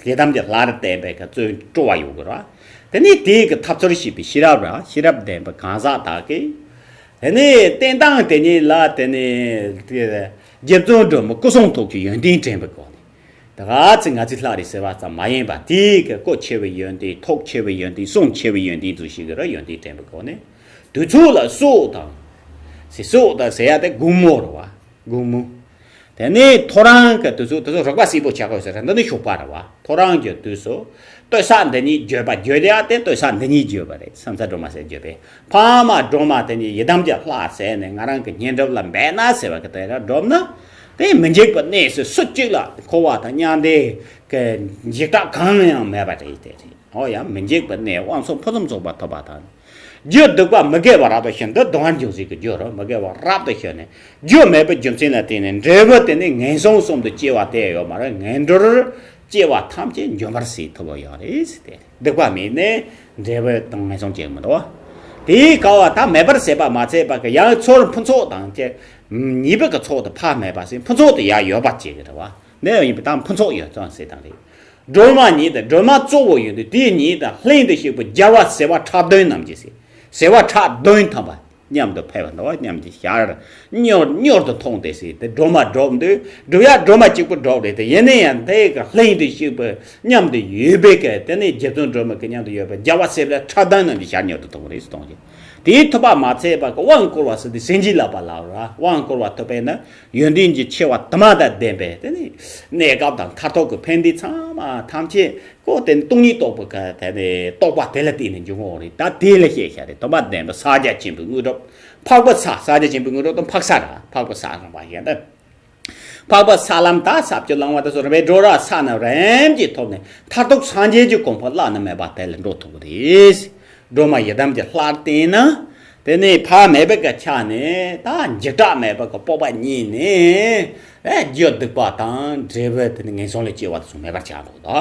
ཡི་དམ་གྱི་ལྷ་རུ་བསྟེན་པའི་གི་བརྩོན་སྤྲོ་བ་ཡོད་དགོས་རེད། དེ་ནས་དེའི་གི་ཐབས་ཚུལ་ཤེས་པའི་ཤེས་རབ་ར་ཤེས་རབ་ལྡན་པའི་གང་ཟག་དག་གིས། དེ་ནས་བསྟེན་སྟངས་དེ་ཉིད་ལ་དེ་ནས་རྗེ་བཙུན་སྒྲོལ་མ་སྐུ་གསུང་ཐུགས་ཀྱི་ཡོན་ཏན་དྲན་པའི་སྒོ་ནས། ད་ག་ཚོད་ང་ཚོའི་ལྷ་རེད་ཟེར་བ་ཙམ་མ་ཡིན་པ། དེའི་གི་སྐུ་ཆེ་བའི་ཡོན་ཏན། ཐུགས་ཆེ་བའི་ཡོན་ཏན། གསུང་ཆེ་བའི་ཡོན་ཏན་ཚོ་ཞིག་གི་ར་ཡོན་ཏན་དྲན་པའི་སྒོ་ནས། དུས་ཚོད་ལ་སྲོག་དང་། ཟེར་སྲོག་དང་ཟེར་ཡ་དེ་དགོང་མོ་རེད་བ། དགོང་མོ། དེ་ནས་ཐོ་རངས་ཀྱི་དུས་ཚོད། དུས་ཚོད་རིག་པ་གསལ་པོ་ཆགས་དགོས་ཟེར། འདི་ནི་ཞོགས་པ་རེད་བ། ཐོ་རངས་ཀྱི་དུས་སུ། བསྟོད་བསྔགས་འདི་ཉིད་བརྗོད་པ། བརྗོད་ཡ་དེ་བསྟོད་བསྔགས་འདི་ཉིད་བརྗོད་པ་རེད། ཕྱག་འཚལ་སྒྲོལ་མ་ཟེར་བརྗོད་པས། འཕགས་མ་སྒྲོལ་མ་དེ་ཉིད་ཡི་དམ་གྱི་ལྷ་ཟེར་ནས་ང་རང་གི་བསྙེན་སྒྲུབ་ལ་འབད་ན་ཟེར་བ་གི་དེ་ར་སྒྲུབ་ན། དེ་མི་འཇིགས་པའི་གནས་སུ་སུ་གཅིག་ལ་འཁོར་བ་དང་མྱང་འདས་ཀྱི་འཇིགས་སྐྲག་གང་ཡང་མེད་པ་རེད། དེ་རེད། འོ་ཡ། མི་འཇིགས་པའི་གནས་དབང་མཚོ་ཕུན་སུམ་ཚོགས་པ་ཐོབ་པ་དང་། རྒྱུ་སྡིག་པ་མི་དགེ་བ་རབ་ཏུ་ཞི། འདི་གདོང་པ་འཇོམས་བྱེད་ཀྱི་རྒྱུ་རེད། མི་དགེ་བ་རབ་ཏུ་ཞི་ནས། རྒྱུ་མེད་པའི་རྒྱུ་མཚན་ལ་བརྟེན་ནས་འབྲས་བུ་དེ་ནི་ངན་སོང་གསུམ་དུ་སྐྱེ་བ་དེ་ཡོད་མ་རེད། ངན་འགྲོར་སྐྱེ་བ་ཐམས་ཅད་འཇོམས་པར་བྱེད་ཐུབ་པ་ཡོད་རེད་ཟེར་ཏེ། སྡིག་པ་མེད་ནས་འབྲས་བུ་དང་ངན་སོང་སྐྱེ་གི་མི་འདུག་དེའི་སྐབས་ད་མེད་པར་ཟད་པ་མ་ཟད་པ་གི་ཡང་ཚོར་ཕུན་ཚོགས་དང་བཅས། ཉེས་པའི་གི་ཚོགས་དེ་ཕར་མེད་པ་ཟེར། ཕུན་ཚོགས་དེ་ཡར་ཡོད་པ་བྱེད་གི་རེད་བ། འདི་ཡིན་པ་ད་ཕུན་ཚོགས་ཡོད་ཙང་ཟེར་སྟངས་རེད། སྒྲོལ་མ་ཉིད་དང་སྒྲོལ་མ་གཙོ་བོ་ཡིན་དུས། དེ་ཉིད་དང་ལྷན་དུ་གཤེགས་པའི་རྒྱལ་བ་བྱེ་བ་ཕྲག་བདུན་རྣམས་ཀྱིས་ཟེར། བྱེ་བ་ཕྲག་བདུན་ཐམ་པ་མཉམ་དུ་ཕེབས་པ་འདུག། མཉམ་དུ་ཞལ་མྱུར་མྱུར་དུ་མཐོང་སྟེ་ཟེར། དེ་སྒྲོལ་མ་སྒྲུབ་འདོད། སྒྲུབ་ཡ་སྒྲོལ་མ་གཅིག་པུ་སྒྲུབ་རེད་དེ། ཡིན་ན་ཡང་དེ་གི་ལྷན་དུ་གཤེགས་པའི་མཉམ་དུ་ཡོད་པའི་གི་དེ་ནས་རྗེ་བཙུན་སྒྲོལ་མ་གི་མཉམ་དུ་ཡོད་པའི་རྒྱལ་བ་བྱེ་བ་ཕྲག་བདུན་རྣམས་ཀྱི་ཞལ་མྱུར་དུ་མཐོང་རེད། མཐོང་རྒྱུ་དེའི་ཐུབ་པ་མ་ཚད་པ་གི་དབང་བསྐུར་བ་ཟེར་དུས་སེང་གེའི་ལག་པ་ལ་ར། དབང་བསྐུར་བ་ཐུབ་པས་ན། ཡོན་ཏན་གྱི་ཆེ་བ་དུ་མ་དང་ལྡན་པའི་དེ་ནི་གནས་སྐབས་དང་མཐར་ཐུག་གི་ཕན་བདེ་ཚང་མ་ཐམས་ཅད་ཀོ་དེ་ནི་སྟོང་ཉིད་རྟོགས་པའི་ཀ་དེ་ནི་རྟོགས་པ་དེ་ལ་བརྟེན་ནས་འབྱུང་ངོ་རེད། ད་དེ་ལ་བཤད་བྱ་རེད། དུ་མ་ལྡན་པའི་ཕྱག་རྒྱ་ཆེན་པོའི་དངོས་གྲུབ། འཕགས་པའི་ཕྱག་ཕྱག་རྒྱ་ཆེན་པོའི་དངོས་གྲུབ་དང་འཕགས་ས་ར། འཕགས་པའི་ཕྱག་རིམ་པ་བཞིན་དུ། འཕགས་པའི་ས་ལམ་དང་ས་བཅུ་ལམ་བ་དེ་ཚོ་རིམ་པས་འགྲོ་ར་ས་རྣམས་རིམ་གྱིས་ཐོབ་ནས་མཐར་ཐུག་སངས་རྒྱས་ཀྱི་གོ་འཕང་བླ་ན་མེད་པ་དེ་ལ་འགྲོ་ཐུབ་ཀྱི་རེད། སྒྲོལ་མ་ཡི་དམ་གྱི་ལྷར་བརྟེན་ན། དེ་ནས་ཕ་མེས་པོ་གི་ཆ་ནས་ད་འཇིགས་སྐྲག་མེད་པོ་གི་སྤོབས་པ་རྙེད་ནས། ཨེ་རྒྱུ་སྡིག་པ་དང་འབྲས་བུ་དེ་ནི་ངན་སོང་ལ་སྐྱེ་བ་དེ་ཚོ་མེད་པར་ཆགས་འགྲོ་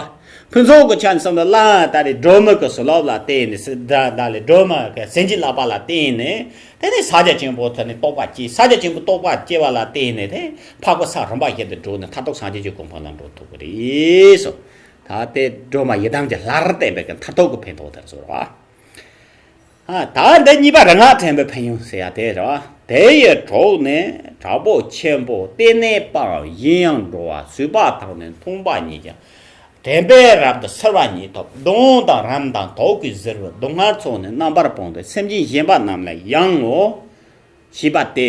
གི། ཕུན་ཚོགས་ཀྱི་ཆ་ནས་བསམ་ན་ལ་ད་རེས་སྒྲོལ་མ་གི་བྱིན་རླབས་ལ་བརྟེན་ནས་སི་ད་ད་ལས་སྒྲོལ་མ་གི་སེང་གེའི་ལག་པ་ལ་བརྟེན་ནས། དེ་ནས་ཕྱག་རྒྱ་ཆེན་པོ་དེ་ནི་རྟོགས་པ་སྐྱེས། ཕྱག་རྒྱ་ཆེན་པོ་རྟོགས་པ་སྐྱེ་བ་ལ་བརྟེན་ནས་དེ་འཕགས་པའི་ས་རིམ་པ་བཞིན་དུ་འགྲོ་ནས་མཐར་ཐུག་སངས་རྒྱས་ཀྱི་གོ་འཕང་ལ་འགྲོ་ཐུབ་ཀྱི་རེད་སོ། ད་དེ་སྒྲོལ་མ་ཡི་དམ་གྱི་ལྷར་བརྟེན་པའི་གི་མཐར་ཐུག་གི་ཕན་ཐོགས་དེར་སོ་ར། ཨ། ད་འདི་གཉིས་པ་རིག་སྔགས་འདྲེན་པའི་ཕན་ཡོན་ཟེར་ཡ་དེ་རེད་བ། དེ་ཡི་གྲོགས་ནི་དྲག་པོ་ཆེན་པོ་སྟེ་གནས་པའམ་གཞན་ཡང་འགྲོ་བ་བྱེད་པ་དང་ནི་མཐོང་བ་ཉིད་ཀྱང་། དྲན་པས་རབ་ཏུ་གསལ་བ་ཉིད་ཐོབ། གདོན་དང་རམས་དང་དུག་གིས་གཟིར་བའི་སྡུག་བསྔལ་ཚོགས་ནི་རྣམ་པར་སྤངས་ཏེ་སེམས་ཅན་གཞན་པ་རྣམས་ལ་ཡང་ངོ་། ཞེས་པ་སྟེ།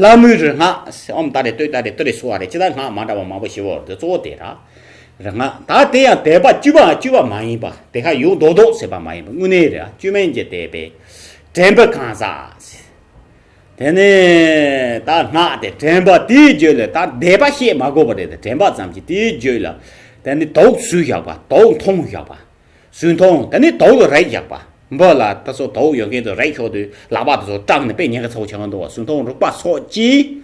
ལྷ་མོའི་རིག་སྔགས་ཨོཾ་ཏཱ་རེ་ཏུཏྟཱ་རེ་ཏུ་རེ་སྭཱ་ཧཱ་རེད། ཅི་ལྟར་སྔགས་མ་འདྲ་བ་མང་པོ་ཞིག་ཡོད་རེད། གཙོ་བོ་དེ་ར། རིག་སྔགས་ད་དེ་ཡང་དད་པ་བཅོས་པ་བཅོས་པ་མ་ཡིན་པ། དེ་ཁ་ཡོད་མདོག་མདོག་ཟེར་བ་མ་ཡིན་པ། དངོས་གནས་རེད། བཅོས་མིན་གྱི་དད་པས་དྲན་པའི་གང་ཟག་ཟེར། དེ་ནས་ད་སྔགས་དེ་དྲན་པ་དེའི་རྒྱུད་ལ། ད་བཟླས་པ་བཤད་མ་དགོས་པ་རེད། དྲན་པ་ཙམ་གྱིས་དེའི་རྒྱུད་ལ། དེ་ནས་དུག་བཟོས་བཞག་པ། དུག་འཐུང་བཞག་པ། སུན་འཐུང་། དེ་ནས་དུག་ལ་རེག་བཞག་པ། འབུ་ལ་ད་སོ་དུག་ཡོད་མཁན་དུ་རེག་ཤོག་དུས་ལག་པ་དེ་ཚོ་སྐྲངས་ནས་དཔེ་ཉེན་ཁ་ཚ་པོ་ཆགས་འདུག་བ། སུན་འཐུང་རུག་པ་སོགས་ཀྱིས་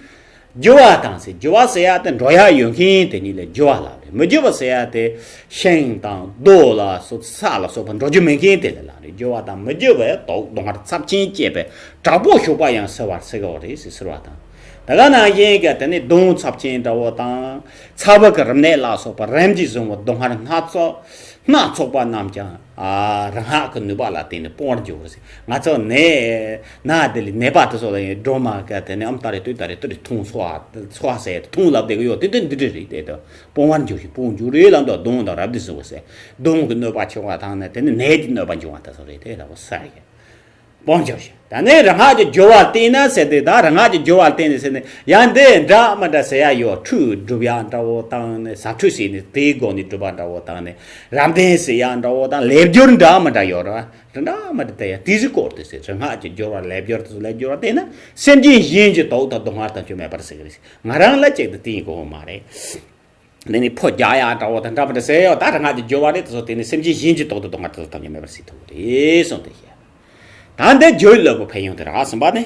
རྒྱུ་བ་དང་ཟེར། རྒྱུ་བ་ཟེར་ཡ་དེ་འགྲོ་ཡ་ཡོད་མཁན་དེ་ཉིད་ལ་རྒྱུ་བ་ལབ་རེད། མི་རྒྱུ་བ་ཟེར་ཡ་དེ་ཤིང་དང་རྡོ་ལ་སོགས་ས་ལ་སོགས་པ་འགྲོ་རྒྱུ་མེད་མཁན་དེ་ལ་ལབ་རེད། རྒྱུ་བ་དང་མི་རྒྱུ་བའི་དུག་སྡུག་བསྔལ་ཚབས་ཆེན་སྐྱེད་པའི་དྲག་པོ་ཞུགས་པ་ཡང་གཟིར་བར་བྱེད་དགོས་རེད་ཟེར་ཟེར་བ་དང་། དེ་ག་ནང་བཞིན་གྱི་དེ་ནས་གདོན་ཚབས་ཆེན་འདྲ་བོ་དང་། ཚ་བ་གི་རིམས་ནད་ལ་སོགས་པ་རིམས་ཀྱིས་བཟུང་བའི་སྡུག་བསྔལ་སྣ་ཚོགས་སྣ་ཚོགས་པ་རྣམས་ཀྱང་། ཨ། རིག་སྔགས་ཀྱི་ནུས་པ་ལ་བརྟེན་ནས་སྤོང་བར་འགྱུར་ཟེར། ང་ཚོ་ནད་ན་དེ་ལས་ནད་པ་དེ་ཚོ་ལ་ཡང་སྒྲོལ་མ་གི་དེ་ནས་ཨོཾ་ཏཱ་རེ་ཏུཏྟཱ་རེ་ཏུ་རེ་འཐུང་སྭཱ་ཧཱ་སྭཱ་ཧཱ་ཟེར་འཐུང་ལབ་བསྡད་ཀྱི་ཡོད། དེ་དེ་འདི་འདྲ་རེད། དེ་དེ་སྤོང་བར་འགྱུར་ཞིང་སྤོང་འགྱུར་རེད་ལབ་འདུག། གདོན་དང་རབ་ཏུ་བཟུང་བ་ཟེར། གདོན་གྱི་གནོད་པ་བྱུང་བ་དང་ནི་དེ་ནི་ནད་ཀྱི་གནོད་པ་འབྱུང་བ་དེ་ཚོ་རེད། དེ་ལ་བ་ས་ཡ། སྤོང་བྱར་ཞུ། ད་ནི་རིག་སྔགས་ཀྱི་སྦྱོར་བ་བསྟེན་ན་ཟེར་དུས། ད་རིག་སྔགས་ཀྱི་སྦྱོར་བ་བསྟེན་ནས་ཟེར་ནས་ཡང་འདི་འདྲ་མི་འདྲ་ཟེར་ཡ་ཡོད། ཁྲུས་སྒྲུབ་ཡ་འདྲ་བོ་དང་ནི་ཟབ་ཁྲུས་ཟེར་ནས་དེའི་སྒོ་ནས་སྒྲུབ་པ་འདྲ་བོ་དང་ནི་རབ་གདན་ཟེར་ཡ་འདྲ་བོ་དང་ལས་སྦྱོར་འདྲ་མི་འདྲ་ཡོད་ར། འདྲ་མི་འདྲ་དེ་ཡ་དེ་ཚོའི་སྐོར་དུ་ཟེར། རིག་སྔགས་ཀྱི་སྦྱོར་བ་ལས་སྦྱོར་དེ་ཚོ་ལས་སྦྱོར་བ་བསྟེན་ན་སེམས་ཅན་གཞན་གྱི་དུག་དང་སྡུག་བསྔལ་ཐམས་ཅད་མེད་པར་བཟོ་གི་རེད། ང་རང་ལ་གཅིག་ཏུ་དེ་ཡིན་དགོས་མ་རེད། དེ་ནས་ཕོ་རྒྱག་ཡག་འདྲ་བོ་དང་འདྲ་མི་འདྲ་ཟེར་ཡོད། ད་རིག་སྔགས་ཀྱི་སྦྱོར་བ་རེད། དེ་ཚོ་དེ་ནི་སེམས་ཅན་གཞན་གྱི་དོགས་དང་སྡུག་བསྔལ་དེ་ཚོ་ཐམས་ཅད་མེད་པར་བྱེད་ཐུབ་ཀྱི་རེད་གསུངས་ཏེ་བཤད། ད་འདི་སྦྱོར་བའི་བློ་པོ་ཕན་ཡོན་དེ་རག་གསུམ་པ་ནི།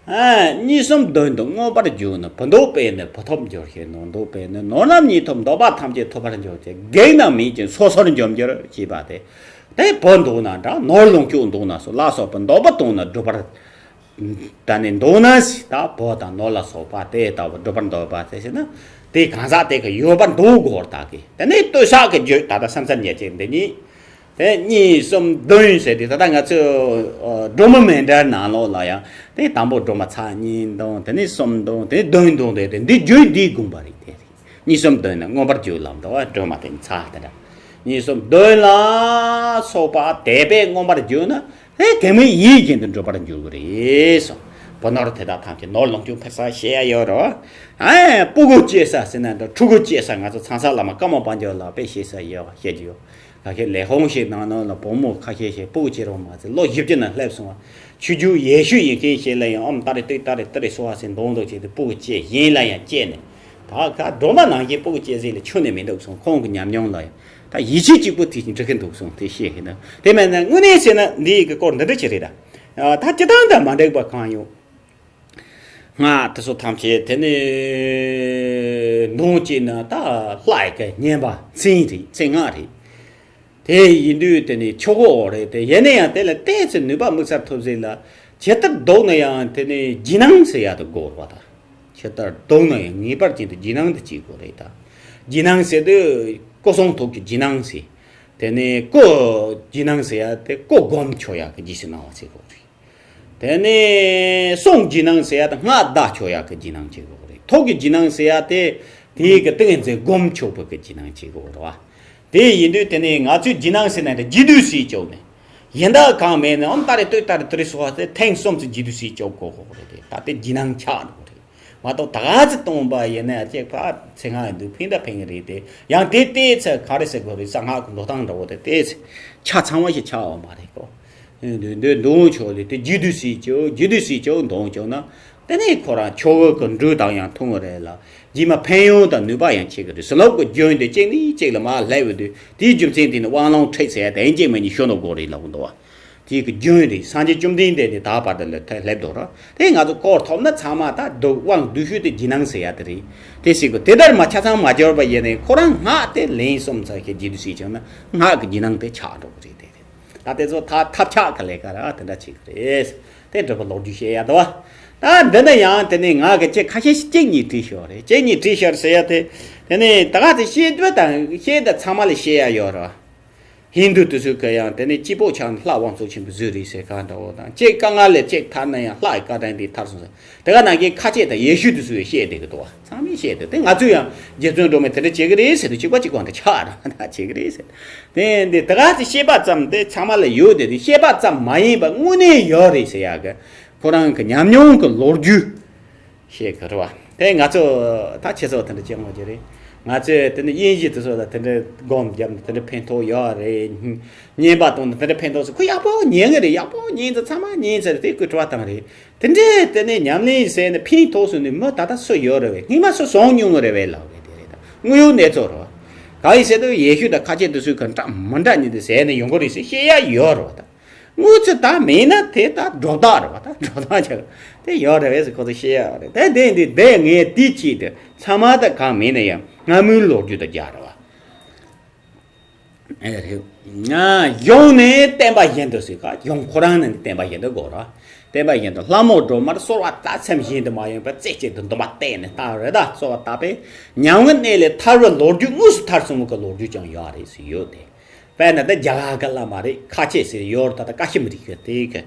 ཨ། གཉིས་གསུམ་བདུན་དུ་མངོན་པར་གྱུར་ནས། བུ་འདོད་པས་ནི་བུ་ཐོབ་འགྱུར་ཞིང་། ནོར་འདོད་པས་ནི་ནོར་རྣམས་ཉིད་ཐོབ། འདོད་པ་ཐམས་ཅད་ཐོབ་པར་འགྱུར་ཏེ། བགེགས་རྣམས་མེད་ཅིང་སོ་སོར་འཇོམས་འགྱུར་ཞེས་པ་སྟེ། དེ་བུ་འདོད་ན་འདྲ། ནོར་ལོངས་སྤྱོད་འདོད་ན་སོགས་ལ་སོགས་པ་འདོད་པ་བཏང་ན་འགྲུབ་པར། ད་ནི་འདོད་ན་ཟེར། ད་བུ་དང་ནོར་ལ་སོགས་པ་དེ་ལྟ་བུ་འགྲུབ་པར་འདོད་པ་དེ་ཟེར་ན། དེ་གང་ཟག་དེ་གི་ཡོད་པར་འདོད་དགོས་ད་གི། དེ་ནས་བསྟོད་བསྔགས་ཀྱི་རྒྱུད་ད་ལྟ་བསམ་གསལ་ཉེར་གཅིག་འདི་གཉིས། དེ་གཉིས་གསུམ་བདུན་ཟེར་དེ་ད་ལྟ་ང་ཚོས་སྒྲོལ་མ་མཎྜལ་ནང་ལོགས་ལ་ཡང་དེ་དང་པོ་སྒྲོལ་མ་ཚར་གཉིས་འདོན། དེ་ནས་གསུམ་འདོན། དེ་ནས་བདུན་འདོན་དེ་དེ་འདི་རྒྱུད་འདིའི་དགོངས་པ་རེད་དེ། གཉིས་གསུམ་བདུན་ནི་མངོན་པར་བརྗོད་ལམ་དུ་བ་སྒྲོལ་མ་དེ་ཚ་དེ་འདྲ། གཉིས་གསུམ་བདུན་ལ་སོགས་པ་དད་པས་མངོན་པར་བརྗོད་ན། ཨེ་དེ་མོ་ཡིད་བཞིན་དུ་འགྲུབ་པར་འགྱུར་གྱི་རེད་གསུངས། བུ་ནོར་དེ་དག་ཐམས་ཅད་ནོར་ལོངས་སྤྱོད་འཕེལ་ས་ཞེས་ཡ་ཡོད་རོ། ཨེ་སྤུ་གུ་སྐྱེ་ས་ཟེར་ན་འདྲ། ཕྲུ་གུ་སྐྱེ་ས་ང་ཚོ་ཚང་ས་བླ་མ་ཀརྨ་པ་ཉིད་ལ་དཔེ་བཤད་ས་ཡོད་བཤད་ཀྱི་ཡོད། ཁ་ཤས་ལས་ཁུངས་ཤིག་ནང་ནང་ལ་བུ་མོ་ཁ་ཤས་ཤིག་སྤུ་གུ་སྐྱེ་རོགས་མ་ཟེར་ལོ་བཞི་བཅུ་ནང་སླེབས་སོང་བ། ཆོས་རྒྱུད་ཡེ་ཤུ་ཡིན་མཁན་ཞིག་ལ་ཡང་ཨོཾ་ཏཱ་རེ་ཏུཏྟཱ་རེ་ཏུ་རེ་སྭཱ་ཧཱ་ཟེར་འདོན་འདོན་བྱས་ཏེ་སྤུ་གུ་སྐྱེ། གཞན་ལ་ཡང་སྐྱེས་ནས། ད་ག་སྒྲོལ་མ་ནང་བཞིན་སྤུ་གུ་སྐྱེ་ཟིག་ལ་ཁྱོན་ནས་མི་འདུག་གསུངས། ཁོང་གི་ཉམས་མྱོང་ལ་ཡང་ད་ཡིད་ཆེས་གཅིག་པུ་དེ་བཞིན་འགྲིག་གི་འདུག་གསུངས་དེ་བཤད་ཀྱི་ན། དེ་མེད་ན་དངོས་གནས་བྱས་ན་འདི་ཡི་གི་སྐོར་འདི་འདྲ་ཅིག་རེད་ད། ད་སྤྱི་བཏང་དང་མ་འགྲིག་པ་གང་ཡོད། སྔགས་དེ་ཚོ་ཐམས་ཅད་དེ་ནས་འདོན་བྱས་ན་ད་ལྷ་ཡི་གི་བསྙེན་པ་མཚན་རེད། མཚན་སྔགས་རེད། དེ་ཡིན་དུས་དེ་ནི་ཆོག་གོ་རེད་དེ། ཡིན་ན་ཡང་དེ་ལ་ཏོག་ཙམ་ནུས་པ་དམིགས་བསལ་ཐོབ་ཟིན་ལ། ཇི་ལྟར་བཟློག་ན་ཡང་དེ་ནི་རྒྱུད་སྣང་ཟེར་ཡ་དེ་དགོས་རེད་པ་ད། ཇི་ལྟར་བཟློག་ན་ཡང་ངེས་པར་ཅན་དུ་རྒྱུད་སྣང་དེ་གཅིག་དགོས་རེད་ད། རྒྱུད་སྣང་ཟེར་དུས་ སྐུ་གསུང་ཐུགས་ཀྱི་རྒྱུད་སྣང་ཟེར། དེ་ནས་སྐུ་རྒྱུད་སྣང་ཟེར་ཡ་དེ་སྐུ་སྒོམ་ཆོག་ཡག་གི་རྗེས་སུ་གནང་བ་ཟེར་དགོས་རེད། དེ་ནས་གསུང་རྒྱུད་སྣང་ཟེར་ཡ་དེ་སྔགས་བཟླ་ཆོག་ཡག་གི་རྗེས་གནང་བྱེད་དགོས་རེད། ཐུགས་ཀྱི་རྒྱུད་སྣང་ཟེར་ཡ་དེ་དེའི་གི་ཏིང་ངེ་འཛིན་སྒོམ་ཆོག་པའི་གི་རྗེས་གནང་བྱེད་དགོས་རེད་བ། དེ་ཡིན་དུས་དེ་ནས་ང་ཚོའི་རྗེས་གནང་ཟེར་ན་དེ་རྗེས་ཟློས་ཟེར་ཆོག་ནས། ཡིན་ད་གང་མེད་ནས་ཨོཾ་ཏཱ་རེ་ཏུཏྟཱ་རེ་ཏུ་རེ་སྭཱ་ཧཱ་ཟེར་ཐེངས་གསུམ་ཙམ་རྗེས་ཟློས་ཟེར་ཆོག་དགོས་དགོས་རེད་དེ། ད་དེ་རྗེས་གནང་ཆགས་འགྲོ་གི་རེད། མ་གཏོགས་ད་ག་ཚོད་གཏོང་པ་ཡིན་ན་ཡང་ཅིག་ཕར་ཚེ་སྔ་ཡི་འདུག་ཕན་ད་ཕན་གི་རེད་དེ། ཡང་དེ་ལྟས་ཚེ་ག་རེ་ཟེར་དགོས་རེད། གསང་སྔགས་ཀྱི་འགྲོ་སྟངས་འདྲ་བོ་དེ་ལྟས་ཚེ་ཆ་ཚང་བ་ཞིག་ཆགས་པ་མ་རེད་གོ། འདི་འདི་འདོན་ཆོག་ལེ་དེ་རྗེས་ཟློས་ཟེར་ཆོག་རྗེས་ཟློས་ཟེར་ཆོག་འདོན་ཆོག་ན། དེ་ནས་ཁོ་རང་ཆོ་ག་གི་འགྲོས་དང་ཡང་མཐུན་གི་རེད་ལ། རྗེས་མ་ཕན་ཡོན་དང་ནུས་པ་ཡང་ཆེ་གི་རེད། ཟེར་ལབ་གི་རྒྱུན་དེ་གཅིག་ནས་གཅིག་ལ་མར་སླེབས་ཡོང་དུས་དེའི་རྒྱུ་མཚན་དེ་ནི་དབང་ལུང་ཁྲིད་ཟེར་ཡ་དེ་གཅིག་མིན་གཉིས་ཞུ་ན་དགོས་རེད་ལབ་གི་འདུག་བ། དེའི་གི་རྒྱུན་རེད། སངས་རྒྱས་བཅོམ་ལྡན་འདས་ནས་ད་བར་དུ་ལ་ཐད་སླེབས་འདུག་ར། དེ་ང་ཚོ་སྐོར་ཐོབ་ན་ཚང་མ་ད་སྡུག་དབང་སྡུག་ཤོས་དེ་རྗེས་གནང་ཟེར་ཡ་དེ་རེད། དེ་ཟེར་གི་དེ་ལྟར་མ་ཆ་ཚང་མ་འབྱོར་བ་ཡིན་ནའི་ཁོ་རང་སྔགས་དེ་ལན་གསུམ་ཙམ་ཞིག་རྗེས་ཟློས་ཟེར་བྱུང་ན་སྔགས་ཀྱི་རྗེས་གནང་དེ་ཆགས་འགྲོ་གི་རེད། དེ་རེད། ད་དེ་ཚོ་ཐ་ཐབས་ཆག་གི་ལས་ཀ་ར་དེ་འདྲ་བྱེད་གི་རེད། དེ་འདྲ་པོ་ལོ་རྒྱུས་བཤད་ཡ་དོ། ད་འདི་ནི་ཡང་དེ་ནི་ང་གི་ཅིག་ཁ་ཤས་ཤིག་གཅིག་གཉིས་བྲིས་ཤོག་རེད། གཅིག་གཉིས་བྲིས་ཤོག་ཟེར་ཡ་དེ། དེ་ནི་ད་ག་དེ་བཤད་འདོད་དང་བཤད་ད་ཚང་མ་ལ་བཤད་ཡ་ཡོད་ར། ཧིན་དུ་དེ་ཚོས་གི་ཡང་དེ་ནི་སྐྱེས་པོ་ཆགས་ནས་ལྷ་དབང་ཕྱུག་ཆེན་པོ་བཟོས་རེད་ཟེར་གང་འདྲ་བོ་དང་གཅིག་དཀའ་ངལ་ལས་གཅིག་ཐར་ན་ཡང་ལྷ་ཡི་བཀའ་དྲིན་དེ་ཐར་སོང་ཟེར། དེ་ག་ནང་གི་ཁ་ཆེ་དང་ཡེ་ཤུ་དེ་ཚོས་བཤད་བསྡད་གི་འདུག་བ། ཚང་མས་བཤད་དེ་དེ་ང་ཚོས་ཡང་རྗེ་བཙུན་སྒྲོལ་མས་དེ་འདྲ་བྱེད་གི་རེད་ཟེར་དུས་གཅིག་པ་གཅིག་གང་དུ་ཆགས་ར་ད་བྱེད་གི་རེད་ཟེར། དེ་འདི་དེ་ག་ཚོས་བཤད་པ་ཙམ་དེ་ཚང་མ་ལ་ཡོད་དེ་དེ་བཤད་པ་ཙམ་མ་ཡིན་པ་དངོས་གནས་ཡོད་རེད་ཟེར་ཡ་གི་ཁོ་རང་གི་ཉམས་མྱོང་གི་ལོ་རྒྱུས། ཤེས་གི་རེད་བ། དེ་ང་ཚོ་ད་ཁྱེད་ཚོ་དེ་འདྲ་བྱེད་དགོས་ཀྱི་རེད། ང་ཚོས་དེ་འདྲ་དབྱིན་ཇི་དེ་ཚོ་ལ་དེ་འདྲ་སྒོམ་བརྒྱབ་ནས་དེ་འདྲ་ཕན་ཐོགས་ཡོད་རེད། བརྙན་པར་གཏོང་ནས་དེ་འདྲ་ཕན་ཐོགས་སུ་ཁོ་ཡག་པོ་ཉན་གི་རེད། ཡག་པོ་ཉན་ཚེ་ཚང་མ་ཉན་ཚེ་དེ་ཁོས་དྲི་བ་བཏང་རེད། དེ་འདྲས་དེ་ནས་ཉམས་ལེན་བྱས་ནས་ཕན་ཐོགས་སུ་ནས་མི་ད་ལྟ་སུ་ཡོད་རེད་བས། སྔོན་མ་སུ་བྱུང་མྱོང་གི་རེད་བས་ལབ་རེད། དེ་རེད་ད་དངོས་ཡོད་གནས་ཚུལ་རེད་བ། གང་ཡིན་ཟེར་དུས་ཡེ་ཤུ་དང་ཁ་ཆེ་དེ་ཚོས་གི་འདྲ་མི་འདྲ་ཉིད་དུ་ཟེར་ནས་ཡོང་གི་རེད་ཟེར་བཤད་ཡ་ཡོད་རེད་བ་ད། དངུལ་ཚོད་ད་མེད་ན་དེ་ད་སྒྲོ་བཏགས་རེད་བ། ད་སྒྲོ་བཏགས་ཆགས་དེ་ཡོད་རེད་བས་ཟེར་ཁོ་ཚོ་བཤད་ཡ་རེད། དེ་དེ་འདི་དེ་ངས་དེའི་ཆེད་དུ་ཚང་མ་ད་གང་མེད་ན་ཡང་སྔ་མོའི་ལོ་རྒྱུས་དང་སྦྱར་རེད་བ། ཨེ་རེད། ང་གཞུང་ནས་བསྟན་པ་བཞིན་དུ་ཟེར་ག་གཞུང་ཁོ་རང་ནས་བསྟན་པ་བཞིན་དུ་དགོས་རེད། བསྟན་པ་བཞིན་དུ་ལྷ་མོ་སྒྲོལ་མར་གསོལ་བ་བཏབ་ཚེམས་བཞིན་དུ་མ་ཡིན་པར་རྩེ་གཅིག་ཏུ་འདུན་པ་གཏད་ནས་བཏབ་རེད། ད་གསོལ་བ་བཏབ་པས་ཉམས་ཀྱི་གནས་ལས་ཐར་བའི་ལོ་རྒྱུས་དངོས་སུ་ཐར་སོང་བའི་ལོ་རྒྱུས་ཀྱང་ཡོད་རེད་ཟེར་ཡོད་དེ། དཔེར་ན་ད་རྒྱ་གར་གྱི་བླ་མ་རེད། ཁ་ཆེ་ཟེར་ཡོད་རེད། ད་ལྟ་ཀ་ཤི་མིར་གྱི་དེ་གི་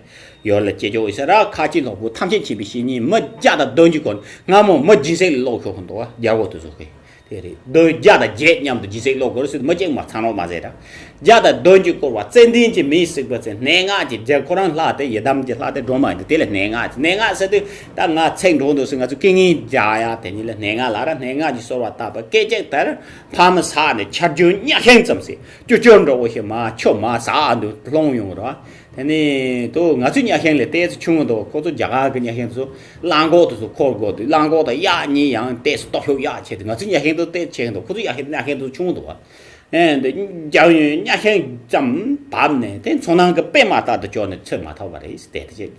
ཡོད་ལ་སྐྱེ་ཆོག་ཟེར་ར། ཁ་ཆེ་ལོ་བུ་ཐམས་ཅད་མཁྱེན་པའི་བཤེས་གཉེན་མི་བརྒྱ་དང་བདུན་ཅུ་སྐོར་སྔ་མོ་མི་སྦྱིན་སྲེག་ལ་སློབ་ཤོག་གི་འདུག་བ། རྒྱལ་པོ་དེ་ཚོ་གི་དེ་རེད། བདུན་བརྒྱ་དང་བརྒྱད་མཉམ་དུ་སྦྱིན་སྲེག་སློབ་དགོས་རེད་ཟེར་དུས་མི་གཅིག་མ་ཚང་རོགས་མ་ཟེར་ར། བརྒྱ་དང་བདུན་ཅུ་སྐོར་བ་ཙན་དན་གྱི་མེས་བསྲེགས་པ་ཚེ་སྣོད་ལྔ་གྱི་རྒྱལ་ཁོ་རང་ལྷ་དེ་ཡི་དམ་གྱི་ལྷ་དེ་སྒྲོལ་མ་ཡིན་དུས་དེ་ལ་སྣོད་ལྔ་ཟེར། སྣོད་ལྔ་ཟེར་དུས་ད་ང་ཚེགས་འགྲོ་འདུག་ཟེར་ང་ཚོ་རྐུན་ངན་རྒྱག་ཡ་དེ་ཉིད་ལ་སྣོད་ལྔ་ལབ་ར། སྣོད་ལྔ་གྱི་གསོལ་བ་བཏབ་པ་སྐད་ཅིག་ལྟར་ཕ་མ་ཟག་ནས་ཆར་རྒྱུན་གཉའ་ཤིང་ཙམ་ཟེར་ཀྱུ་ཀྱུ་འདྲ་བོ་ཞིག་མ་ཆུ་མ་ཟག་འདུག་ལྷུང་ཡོང་ར། དེ་ནས་དུ་ང་ཚོའི་གཉའ་ཤིང་ལས་ཏོག་ཙམ་ཆུང་ངུ་འདུག་ཁོ་ཚོ་རྒྱ་གར་གྱི་གཉའ་ཤིང་ཚོ་གླང་གོག་དེ་ཚོ་འཁོར་དགོས་དུས་གླང་གོག་དང་གཡག་གཉིས་ཡང་ཏོག་ཙམ་སྟོབས་ཤུགས་གཡག་ཆེ་དུས་ང་ཚོའི་གཉའ་ཤིང་དུ་ཏོག་ཙམ་ཆེ་འདུག་ཁོ་ཚོའི་གཉའ་ཤིང་གཉའ་ཤིང་དུ་ཆུང་འདུག་བ། ཨེ་འདི་རྒྱ་གཉའ་ཤིང་ཙམ་བབས་ནས་དེ་མཚོ་ནང་གི་པད་མ་ལྟར་དུ་བྱོན་ནས་ཚོད་མ་ཐག་པ་རེད་ཟེར་དེ་བྱས།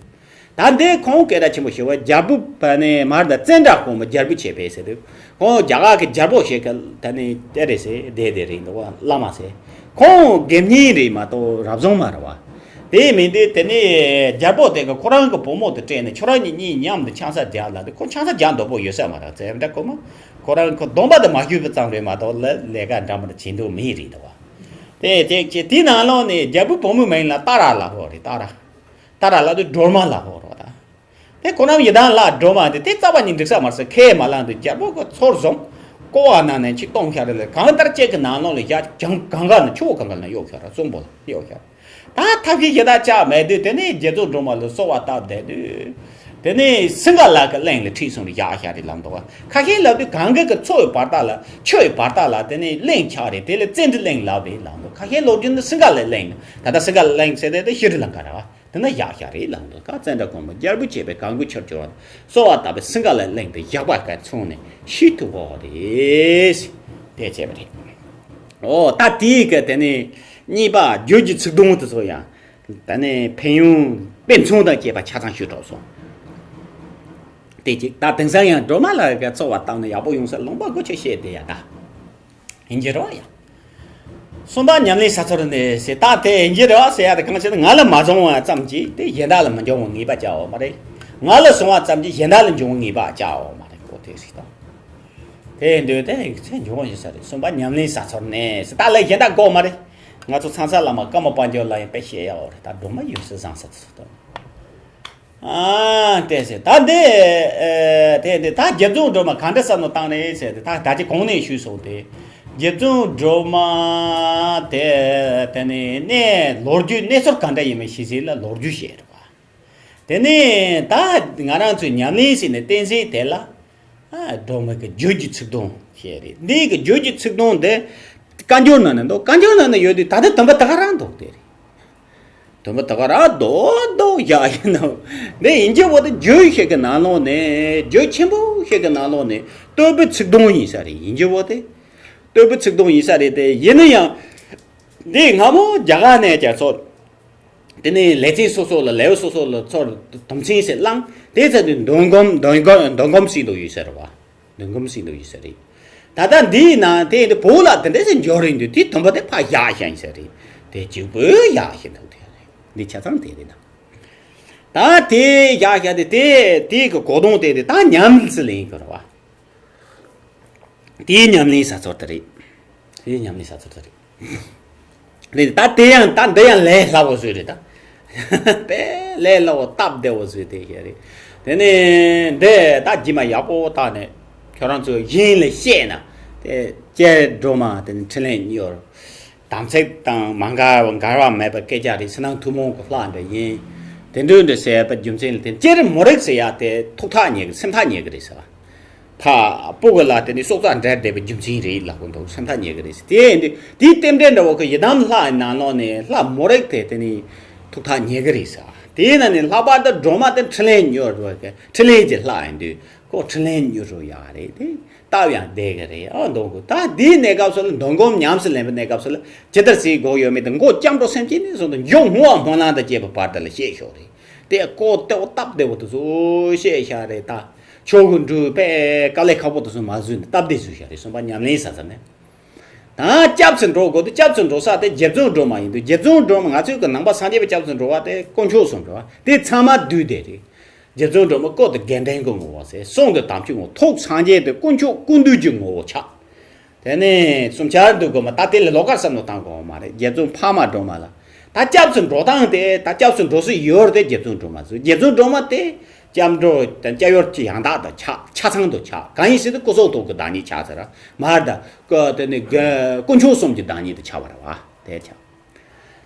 ད་འདི་ཁོང་སྐད་གྲགས་ཆེན་པོ་ཞེ་བ་རྒྱལ་པོ་པ་ནས་མར་ད་ཙནྡྲ་གོང་མ་རྒྱལ་པོ་བྱས་པས་ཟེར་དུས་ཁོང་རྒྱ་གར་གྱི་རྒྱལ་པོ་ཞིག་གི་ད་ནི་དེ་རེད་ཟེར་བསྡད་དེ་རེད་འདུག་བ། བླ་མ་ཟེར་ཁོང་དགེ་བསྙེན་རེད་མ་གཏོགས་རབ་བྱུང་མ་རེད་བ། དེ་མིན་དུས་དེ་ནི་རྒྱལ་པོ་དེ་གི་ཁོ་རང་གི་བུ་མོ་དེ་སྤྲད་ནས་ཁྱོད་རང་གཉིས་གཉིས་མཉམ་དུ་ཆང་ས་རྒྱག་ལ་དེ་ཁོ་ཆང་ས་རྒྱག་འདོད་པོ་ཡོད་ས་མ་རེད། ཙནྡྲ་གོང་མ་ཁོ་རང་གི་སྡོམ་པ་དེ་མ་ཞུས་པ་ཙམ་རེད་མ་གཏོགས་ལ་ལས་ཀ་འདྲ་མི་འདྲ་བྱེད་འདོད་མེད་རེད་འདུག་བ། དེ་དེ་དེ་དེའི་ནང་ལོགས་ནས་རྒྱལ་པོའི་བུ་མོའི་མིང་ལ་ཏཱ་ར་ལབ་ཧོ་རེད། ཏཱ་ར། ཏཱ་ར་ལབ་དུས་སྒྲོལ་མ་ལབ་ཧོ་རོ་ད། དེ་ཁོ་རང་ཡི་དམ་ལྷ་སྒྲོལ་མ་དེ་དེ་རྩ་བ་ཉིད་འགྲིག་ས་མ་རེད་ཟེར་ཁས་མ་བླངས་དུས་རྒྱལ་པོ་གི་ཚུར་བཟུང་། ཀོ་བ་ནང་ནས་ཅིག་གཏོང་བཞག་རེད་ལ་གང་ལྟར་ཅིག་གི་ནང་ལོགས་ལ་བཞག་གང་གང་ག་ནས་ཆུ་བོ་གང་ག་ནས་གཡུག་བཞག་ར་གཙང་པོ་ལ་གཡུག་བཞག་ད་ཐབས་ཤེས་ཞེ་དྲག་ཅག་མེད་དུས་དེ་ནས་རྗེ་བཙུན་སྒྲོལ་མ་ལ་གསོལ་བ་བཏབ་བསྡད་དུས། དེ་ནས་སིང་ག་ལ་གི་གླིང་ལ་ཁྲིད་སོང་རེད་བཞག་བཞག་རེད་ལབ་འདུག་བ། ཁ་ཤས་ལབ་དུས་གངྒཱ་གི་མཚོ་ཡི་བར་ཐག་ལ་ཆུ་ཡི་བར་ཐག་ལ་དེ་ནས་གླིང་ཆགས་རེད། དེ་ལ་ཙནྡྲ་གླིང་ལབ་རེད་ལབ་འདུག་ཁ་ཤས་ལོ་རྒྱུས་འདི་སིང་ག་ལའི་གླིང་ད་ལྟ་སིང་ག་ལའི་གླིང་ཟེར་དེ་དེ་ཤྲི་ལང་ཀ་རེད་བ། དེ་ན་བཞག་བཞག་རེད་ལབ་འདུག་ཀ་ཙནྡྲ་གོང་མ་རྒྱལ་པོ་བྱས་པའི་གང་དགོས་ཕྱིར་གྱུར་བ་གསོལ་བ་བཏབ་པའི་སིང་ག་ལའི་གླིང་དུ་བཞག་པ་ག་ཚུགས་ནས་ཤི་ཐུབ་བོ་རེད། དེ་བྱས་པ་རེད། ཨོ་ད་དེའི་གི་དེ་ནས་གཉིས་པ་རྒྱུད་ཀྱི་ཚིག་དུམ་དེ་ཚོ་ཡང་ད་ནས་ཕན་ཡོན་དཔེ་མཚོན་དང་བཅས་པ་ཆ་ཚང་ཞུས་གྲོགས་སོང་། དེ་གཅིག་ད་དེང་སང་ཡང་སྒྲོལ་མ་ལགས་ཀྱི་གསོལ་བ་བཏབ་ནས་ཡག་པོ་ཡོང་ས་ལུང་པ་དགུ་ཆ་བཤད་དེ་ཡ་ད། ཡིན་གྱི་རེད་བ་ཡ། གསུམ་པ་ཉམས་ལེན་ས་ཚོར་ནས་ཟེར་ད་དེ་ཡིན་གྱི་རེད་བ་ཟེར་ཡ་དེ་གང་བྱས་ན་ང་ལ་མ་བྱུང་བ་ཙམ་གྱིས་དེ་གཞན་དག་ལ་མི་འབྱུང་བའི་ངེས་པ་བྱའོ་མ་རེད། ང་ལ་བྱུང་བ་ཙམ་གྱིས་གཞན་དག་ལ་འབྱུང་བའི་ངེས་པ་བྱའོ་མ་རེད་གོ། དེ་ཞིག་དང་། དེ་འདོད་དེ་ཚེ་འབྱུང་བ་ཡིན་ས་རེད། གསུམ་པ་ཉམས་ལེན་བྱ་ཚུལ་ནས་ད་ལས་གཞན་དག་དགོས་མ་རེད། ང་ཚོ་ཚང་ས་བླ་མ་ཀརྨ་དཔལ་འབྱོར་ལ་ཡང་དཔེ་བཤད་ཡག་རེད། ད་སྒྲོལ་མ་ཡོད་སའི་བཟང་ས་ཚོ་དང་། ཨ་དེ་ཟེར་ད་འདི་ཨེ་དེ་འདི་ད་རྗེ་བཙུན་སྒྲོལ་མ་ག་འདྲ་བསམ་བློ་བཏང་རེད་ཟེར་ཏེ། ད་ད་ཅི་གོང་ནས་ཞུས་སོང་སྟེ། རྗེ་བཙུན་སྒྲོལ་མ་དེ་དེ་ནས་གནས་ལོ་རྒྱུས་གནས་ཚུལ་ག་འདྲ་ཡིན་མིན་ཞིག་ཟེར་ལ་ལོ་རྒྱུས་བཤད་རེད་བ། དེ་ནས་ད་ང་རང་ཚོའི་ཉམས་ལེན་ཟེར་ནས་བསྟན་འཛིན་དེ་ལ་ཨ་སྒྲོལ་མ་གི་རྒྱུད་ཀྱི་ཚིག་དོན་བཤད་རེད། འདི་གི་རྒྱུད་ཀྱི་ཚིག་དོན་དེ་བཀའ་འགྱུར་ནང་ན་འདུག་བཀའ་འགྱུར་ནང་ན་ཡོད་དུས་ད་ལྟ་དུམ་པ་ད་ག་རང་འདུག་དེ་རེད། དུམ་པ་ད་ག་རང་རྡོག་རྡོག་བཞག་ཡིན་ནོ། འདི་ཡིན་གྱི་བོ་དེ་རྒྱུད་ཞིག་གི་ནང་ལོགས་ནས་རྒྱུད་ཆེན་པོ་ཞིག་གི་ནང་ལོགས་ནས་བསྟོད་པའི་ཚིག་དོན་ཡིན་ས་རེད། ཡིན་གྱི་བོ་དེ་བསྟོད་པའི་ཚིག་དོན་ཡིན་ས་རེད། དེ་ཡིན་ན་ཡང་འདི་སྔ་མོ་རྒྱ་གར་ནས་ཀྱང་ཚོ། དེ་ནས་ལེ་ཚན་སོ་སོ་ལ་ལེའུ་སོ་སོ་ལ་ཚོར་དུམ་ཚན་ཞིག་བླངས། དེ་ཚོ་དུ་འདོན་སྒོམ་འདོན་སྒོམ་འདོན་སྒོམ་ཞིག་འདུག་ཡོད་ཟེར་བ། འདོན་སྒོམ་ཞིག་འདུག་ཡོད་ཟེར་རེད། ད་ལྟ་འདིའི་ནང་དེ་འདི་བོད་ལ་དེ་འདྲ་ཞིག་འབྱོར་རིན་འདུག་དེ་དུམ་པ་དེ་ཕར་བཞག་ཤིང་ཟེར་རེད། དེ་གཅིག་པུ་བཞག་ཤིང་འདུག་དེ་རེད། འདི་ཆ་ཚང་དེ་རེད་ན། ད་དེ་བཞག་བཞག་དེ་དེ་དེ་གི་གོ་དོན་དེ་དེ་ད་ཉམས་སུ་ལེན་དགོས་རེད་བ། དེའི་ཉམས་ལེན་བྱ་ཚོར་དེ་རེད། དེའི་ཉམས་ལེན་བྱ་ཚོར་དེ་རེད། རེད་ད་དེ་ཡང་ད་འདི་ཡང་ལས་སླ་བོ་བཟོས་རེད་ད། དཔེ་ལས་སླ་བོ་སྟབས་བདེ་བོ་བཟོས་དེ་ཞིག་རེད། དེ་ནས་འདི་ད་རྗེས་མ་ཡག་པོ་བཏགས་ནས་ཁྱོད་རང་ཚོ་གཞན་ལ་བཤད་ན་དེ་ཅེར་སྒྲོལ་མ་དེ་ནས་འཕྲིན་ལས་གཉོར། དམ་ཚིག་དང་མ་འགལ་བ་འགལ་བ་མེད་པའི་སྐད་ཆ་རེད། ཕྱི་ནང་ཐུན་མོང་གི་ལྷ་འདྲ་ཡིན། དེ་འདྲ་འདྲ་ཟེར་བའི་རྒྱུ་མཚན་ལ་བརྟེན་ཅེར་མོ་རིག་ཟེར་ཡ་དེ་ཐུགས་ཐག་ཉེ་གི་སེམས་ཐག་ཉེ་གི་རེད་ཟེར་བ། ཕ་སྤུ་གུ་ལ་དེ་ནི་སྲོག་རྩ་འབྲེལ་བསྡད་པའི་རྒྱུ་མཚན་རེད་ལབ་གོ་འདུག་སེམས་ཐག་ཉེ་གི་རེད་ཟེར། དེ་ཡིན་དུས་དེའི་རྟེན་འབྲེལ་འདྲ་བོ་གི་ཡི་དམ་ལྷ་ཡི་ནང་ལོགས་ནས་ལྷ་མོ་རིག་དེ་དེ་ནི་ཐུགས་ཐག་ཉེ་གི་རེད་ཟེར། དེའི་ནང་ནས་ལྷག་པར་དུ་སྒྲོལ་མ་དེ་འཕྲིན་ལས་གཉོར་བ་གི་འཕྲིན་ལས་ཀྱི་ལྷ་ཡིན་དུས་ཁོ་འཕྲིན་ལས་གཉོར་རུ་ཡག་རེད་དེ། སྟབས་ཡང་བདེ་གི་རེད་ཨ་འདོན་དགོས། ད་འདིའི་གནས་སྐབས་སུ་ལ་འདོན་སྒོམ་ཉམས་སུ་ལེན་པའི་གནས་སྐབས་སུ་ལ་ཇི་ལྟར་བྱེད་དགོས་ཡོད་མེད་དེ་མགོ་སྐྱབས་འགྲོ་སེམས་བསྐྱེད་ནས་བཟུང་སྟེ་མཇུག་བསྔོ་བ་སྨོན་ལམ་དང་བཅས་པའི་བར་དུ་ལ་བཤད་ཆོག་རེད། དེ་ཀོ་ལྟེ་བ་སྟབས་བདེ་བོ་དེ་ཚོ་བཤད་བཞག་རེད་ད། ཆོས་གི་འབྲུ་དཔེ་དཀའ་ལས་ཁག་པོ་དེ་ཚོ་མ་བཟོས་ནས་སྟབས་བདེ་བཟོས་བཞག་རེད། གསུམ་པ་ཉམས་ལེན་ས་ཚར་ནས། ད་སྐྱབས་སུ་འགྲོ་དགོས་དུས་སྐྱབས་སུ་འགྲོ་ས་དེ་རྗེ་བཙུན་སྒྲོལ་མ་ཡིན་དུས་རྗེ་བཙུན་སྒྲོལ་མ་ང་ཚོའི་གི་ནང་པ་སངས་རྒྱས་པའི་སྐྱབས་སུ་འགྲོ་བ་དེ་དཀོན་མཆོག་གསུམ་འགྲོ་བ་དེ་ཚང་མ་བསྡུས་ཏེ་རེད། རྗེ་བཙུན་སྒྲོལ་མ་སྐུ་དེ་དགེ་འདུན་གྱི་ངོ་བོ་ཟེར། གསུང་དེ་དམ་ཆོས་ངོ་བོ། ཐུགས་སངས་རྒྱས་དེ་དཀོན་མཆོག་ཀུན་འདུས་ཀྱི་ངོ་བོ་ཆགས། དེ་ནས་གསུམ་ཆར་འདུག་དགོས་མ་ད་དེ་ལས་ལོགས་ཀར་བསམ་བློ་བཏང་དགོས་མ་རེད། རྗེ་བཙུན་འཕགས་མ་སྒྲོལ་མ་ལ་ད་སྐྱབས་སུ་འགྲོ་སྟངས་དེ་ད་སྐྱབས་སུ་འགྲོ་སྲོལ་ཡོད་རེད་དེ། རྗེ་བཙུན་སྒྲོལ་མ་ཚོས་རྗེ་བཙུན་སྒྲོལ་མ་དེ་སྐྱབས་འགྲོ་དང་སྐྱབས་ཡུལ་གྱི་ཡང་དག་དང་ཆ་ཆ་ཚང་དུ་ཆགས། གང་ཡིན་ཟེར་དུས་སྐུ་གསུང་ཐུགས་ཀྱི་བདག་ཉིད་ཆགས་ཚར་མ་རེད་ད། ཀ་དེ་ནི་དཀོན་མཆོག་གསུམ་གྱི་བདག་ཉིད་དུ་ཆགས་པ་རེད་བ། དེ་ཆགས།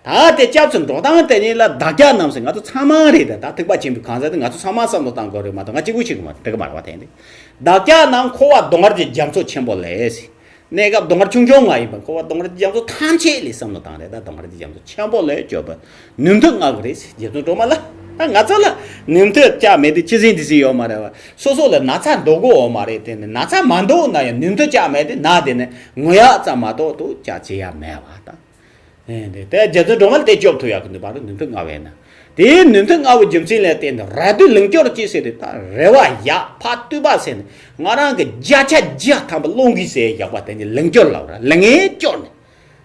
ད་དེ་སྐྱབས་སུ་འགྲོ་སྟངས་དེ་ཉིད་ལ་བདག་ཅག་རྣམས་ཟེར་ང་ཚོ་ཚང་མ་རེད་ད། ད་ཐེག་པ་ཆེན་པོའི་གང་ཟག་དེ་ང་ཚོ་ཚང་མ་བསམ་བློ་བཏང་དགོས་རེད་མ་གཏོགས་ང་གཅིག་པུ་ཞིག་གི་མ་རེད། དེ་ག་མ་རེད་བ། དེ་ནི་བདག་ཅག་རྣམས་འཁོར་བ་གདོང་དཀར་གྱི་རྒྱ་མཚོ་ཆེན་པོ་ལས། གནས་སྐབས་གདོང་དཀར་ཆུང་ཆུང་མ་ཡིན་པར་འཁོར་བ་གདོང་དཀར་གྱི་རྒྱ་མཚོ་ཐམས་ཅད་ལས་བསམ་བློ་བཏང་རེད་ད། གདོང་དཀར་གྱི་རྒྱ་མཚོ་ཆེན་པོ་ལས་སྐྱོབ་པར་ནུས་མཐུ་མངའ་གི་རེད་ཟེར། རྗེ་བཙུན་སྒྲོལ་མ་ལ་ད་ང་ཚོ་ལ་ནུས་མཐུ་ཅག་མེད་དུས་ཅི་ཟིན་དེ་ཟིན་ཡོད་མ་རེད་བ། སོ་སོ་ལ་ན་ཚ་འདུག་གོ་ཡོད་མ་རེད། དེ་ནི་ན་ཚ་མ་འདུག་ན་ཡང་ནུས་མཐུ་ཅག་མེད་དུས་ན་དེ་ནི་ངུ་ཡག་ཙམ་མ་གཏོགས་དུ་ཅག་བྱེད་ཡག་མེད་བ་ད། ཨེ་འདི་དེ་རྗེ་བཙུན་སྒྲོལ་མ་ལ་དེ་སྐྱོབ་ཐུབ་ཡག་གི་ནུས་པ་རེད། ནུས་མཐུ་མངའ་བས་ན། དེའི་ནུས་མཐུ་མངའ་བའི་རྒྱུ་མཚན་ལས་བརྟེན་ནས་རལ་གྲི་ལིང་སྐྱོར་གྱིས་ཟེར་ཏེ་ད་རལ་བ་ཡག་ཕར་བཏུད་པ་ཟེར་ནས་ང་རང་གི་བརྒྱ་ཆ་བརྒྱ་ཐམ་པ་སློང་གིས་ཟེར་ཡག་པ་དེ་ནི་ལིང་སྐྱོར་ལབ་ར། ལིང་ངེ་སྐྱོར་ནས་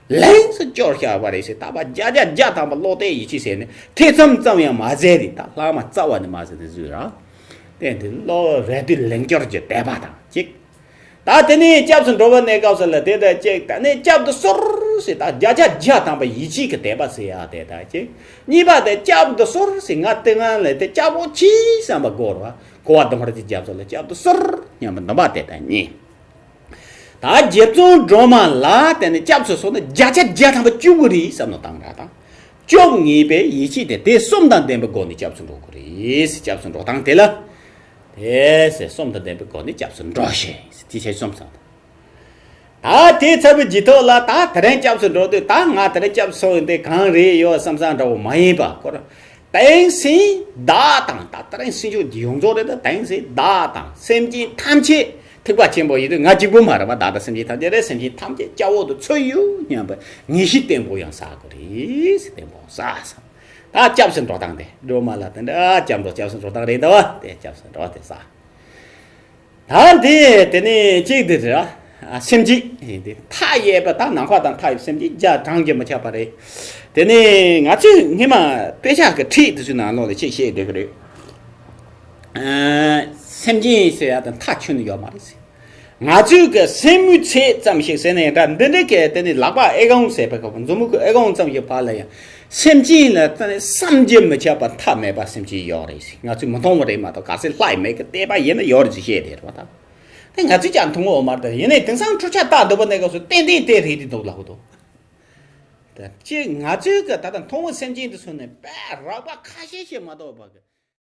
ལིང་སུ་སྐྱོར་བཞག་པ་རེད་ཟེར། ད་བར་བརྒྱ་ཆ་བརྒྱ་ཐམ་པ་བློ་གཏད་ཡིད་ཆེས་ཟེར་ནས་ཐེ་ཚོམ་ཙམ་ཡང་མ་ཟད་དེ་ད་ལྷག་མ་རྩ་བ་ནས་མ་ཟད་དེ་བཟོས་ར། དེ་འདི་བློ་རལ་གྲི་ལིང་སྐྱོར་གྱི་དད་པ་དང་གཅིག་ད་དེ་ནས་སྐྱབས་སུ་འགྲོ་བའི་གནས་སྐབས་སུ་ལ་དེ་ལྟར་གཅིག་ད་ནས་སྐྱབས་འདི་གསོལ་ཟེར། ད་བརྒྱ་ཆ་བརྒྱ་ཐམ་པ་ཡིད་ཆེས་ཀྱི་དད་པ་ཟེར་ཡག་དེ་ད་གཅིག་གཉིས་པ་དེ་སྐྱབས་འདི་གསོལ་ཟེར། ང་དེ་སྔ་ལས་དེ་སྐྱབས་འོ་ཆི་བསམ་པ་དགོས་ར་བ། འཁོར་བ་གདོང་དཀར་གྱི་རྒྱ་མཚོ་ལ་སྐྱབས་འདི་གསོལ་སྙམ་པའི་འདུན་པ་དེ་ད་གཉིས། ད་རྗེ་བཙུན་སྒྲོལ་མ་ལ་དེ་ནས་སྐྱབས་སུ་སོང་ན་བརྒྱ་ཆ་བརྒྱ་ཐམ་པ་སྐྱོབ་གི་རེད་བསམ་ནོ་བཏང་ར་དང་། སྐྱོབ་ངེས་པའི་ཡིད་ཆེས་དེ་དེ་གསུམ་དང་ལྡན་པའི་སྒོ་ནས་སྐྱབས་སུ་འགྲོ་དགོས་རེད། སྐྱབས་སུ་འགྲོ་སྟངས་དེ་ལ། དེ་ཟེར་གསུམ་དང་ལྡན་པའི་སྒོ་ནས་སྐྱབས་སུ་འགྲོ་ཞེས་དེ་བྱས་གསུམ་ཚང་། ད་དེ་ཚར་བའི་རྗེས་ཐོག་ལ་ད་དེ་རིང་སྐྱབས་སུ་འགྲོ་དུས་ད་ང་དེ་རིང་སྐྱབས་སུ་འདི་གང་རེད་ཡོད་བསམ་བསམ་འདྲ་བོ་མ་ཡིན་པ་ཁོ་རང་། དེང་སང་བདག་དང་ད་དེ་རིང་སེམས་ཤུགས་ཀྱི་ཡོངས་རྫོགས་རེད། ད་དེང་སང་བདག་དང་སེམས་ཅན་ཐམས་ཅད་ཐེག་པ་ཆེན་པོ་ཡིན་དུས་ང་གཅིག་པུ་མ་རེད་པ། བདག་དང་སེམས་ཅན་ཐམས་ཅད་རེད། སེམས་ཅན་ཐམས་ཅད་སྐྱབས་འོག་ཏུ་ཚུད་ཡོད་སྙམ་པའི་ངེས་ཤེས་བརྟན་པོ་ཡང་བསགས་དགོས་རེད། བརྟན་པོ་བསགས་སམ། ད་སྐྱབས་སུ་འགྲོ་སྟངས་དེ་སྒྲོལ་མ་ལ་དེ་འདྲ་སྐྱབས་འགྲོ་སྐྱབས་སུ་འགྲོ་སྟངས་རེད་ད་བ། དེ་སྐྱབས་སུ་འགྲོ་དེ་བསགས། ད་འདི་དེ་ནས་གཅིག་འདི་རེད། ཨ་སེམས་བསྐྱེད་འདི་མཐའ་ཡས་པ་ད་ནམ་མཁའ་དང་མཐའ་ཡས་སེམས་བསྐྱེད་བརྒྱ་གྲངས་ཀྱིས་མི་ཁྱབ་པ་རེད། དེ་ནས་ང་ཚོས་སྔོན་མ་དཔེ་ཆ་གི་ཁྲིད་དེ་ཚོའི་ནང་ལོགས་ལ་ཅིག་བཤད་བསྡད་ཀྱི་རེད། ཨ་སེམས་བསྐྱེད་ཟེར་ཡ་དེ་མཐའ་ཆོད་ནས་ཡོད་མ་རེད་ཟེར། ང་ཚོའི་གི་སེམས་མུས་ཚད་ཙམ་ཞིག་ཟེར་ནས་འདྲ། འདི་འདྲའི་གི་དེ་ནི་ལག་པ་ཨེ་གང་ཟེར་བའི་སྐབས་མཛུབ་མོ་གི་ཨེ་གང་ཙམ་ཞིག་བར་ལ་ཡང་སེམས་ཅན་ལ་ད་ནི་བསམ་གྱིས་མི་ཁྱབ་པ་མཐའ་མེད་པ་སེམས་ཅན་ཡོད་རེད་ཟེར། ང་ཚོས་མི་མཐོང་བ་རེད་མ་གཏོགས་གལ་སྲིད་ལྷ་ཡི་མིག་གིས་བལྟས་པ་ཡིན་ན་ཡོད་རེད་ཅེས་བཤད་དེ་རེད་བ་ད། དེ་ང་ཚོས་ཀྱང་མཐོང་གི་ཡོད་མ་རེད། ད་ཡིན་ནའི་དེང་སང་འཕྲུལ་ཆས་ལྟ་འདོད་པ་ནས་སྐབས་སུ་ཏན་ཏན་དེ་རེད་དེ་འདུག་ལབ་གི་འདུག་ད་ཅི་ང་ཚོའི་གི་ད་ལྟ་མཐོང་བའི་སེམས་ཅན་དེ་ཚོ་ནི་དཔེ་རགས་པ་ཁ་ཤས་ཤིག་མ་གཏོགས་བ་གི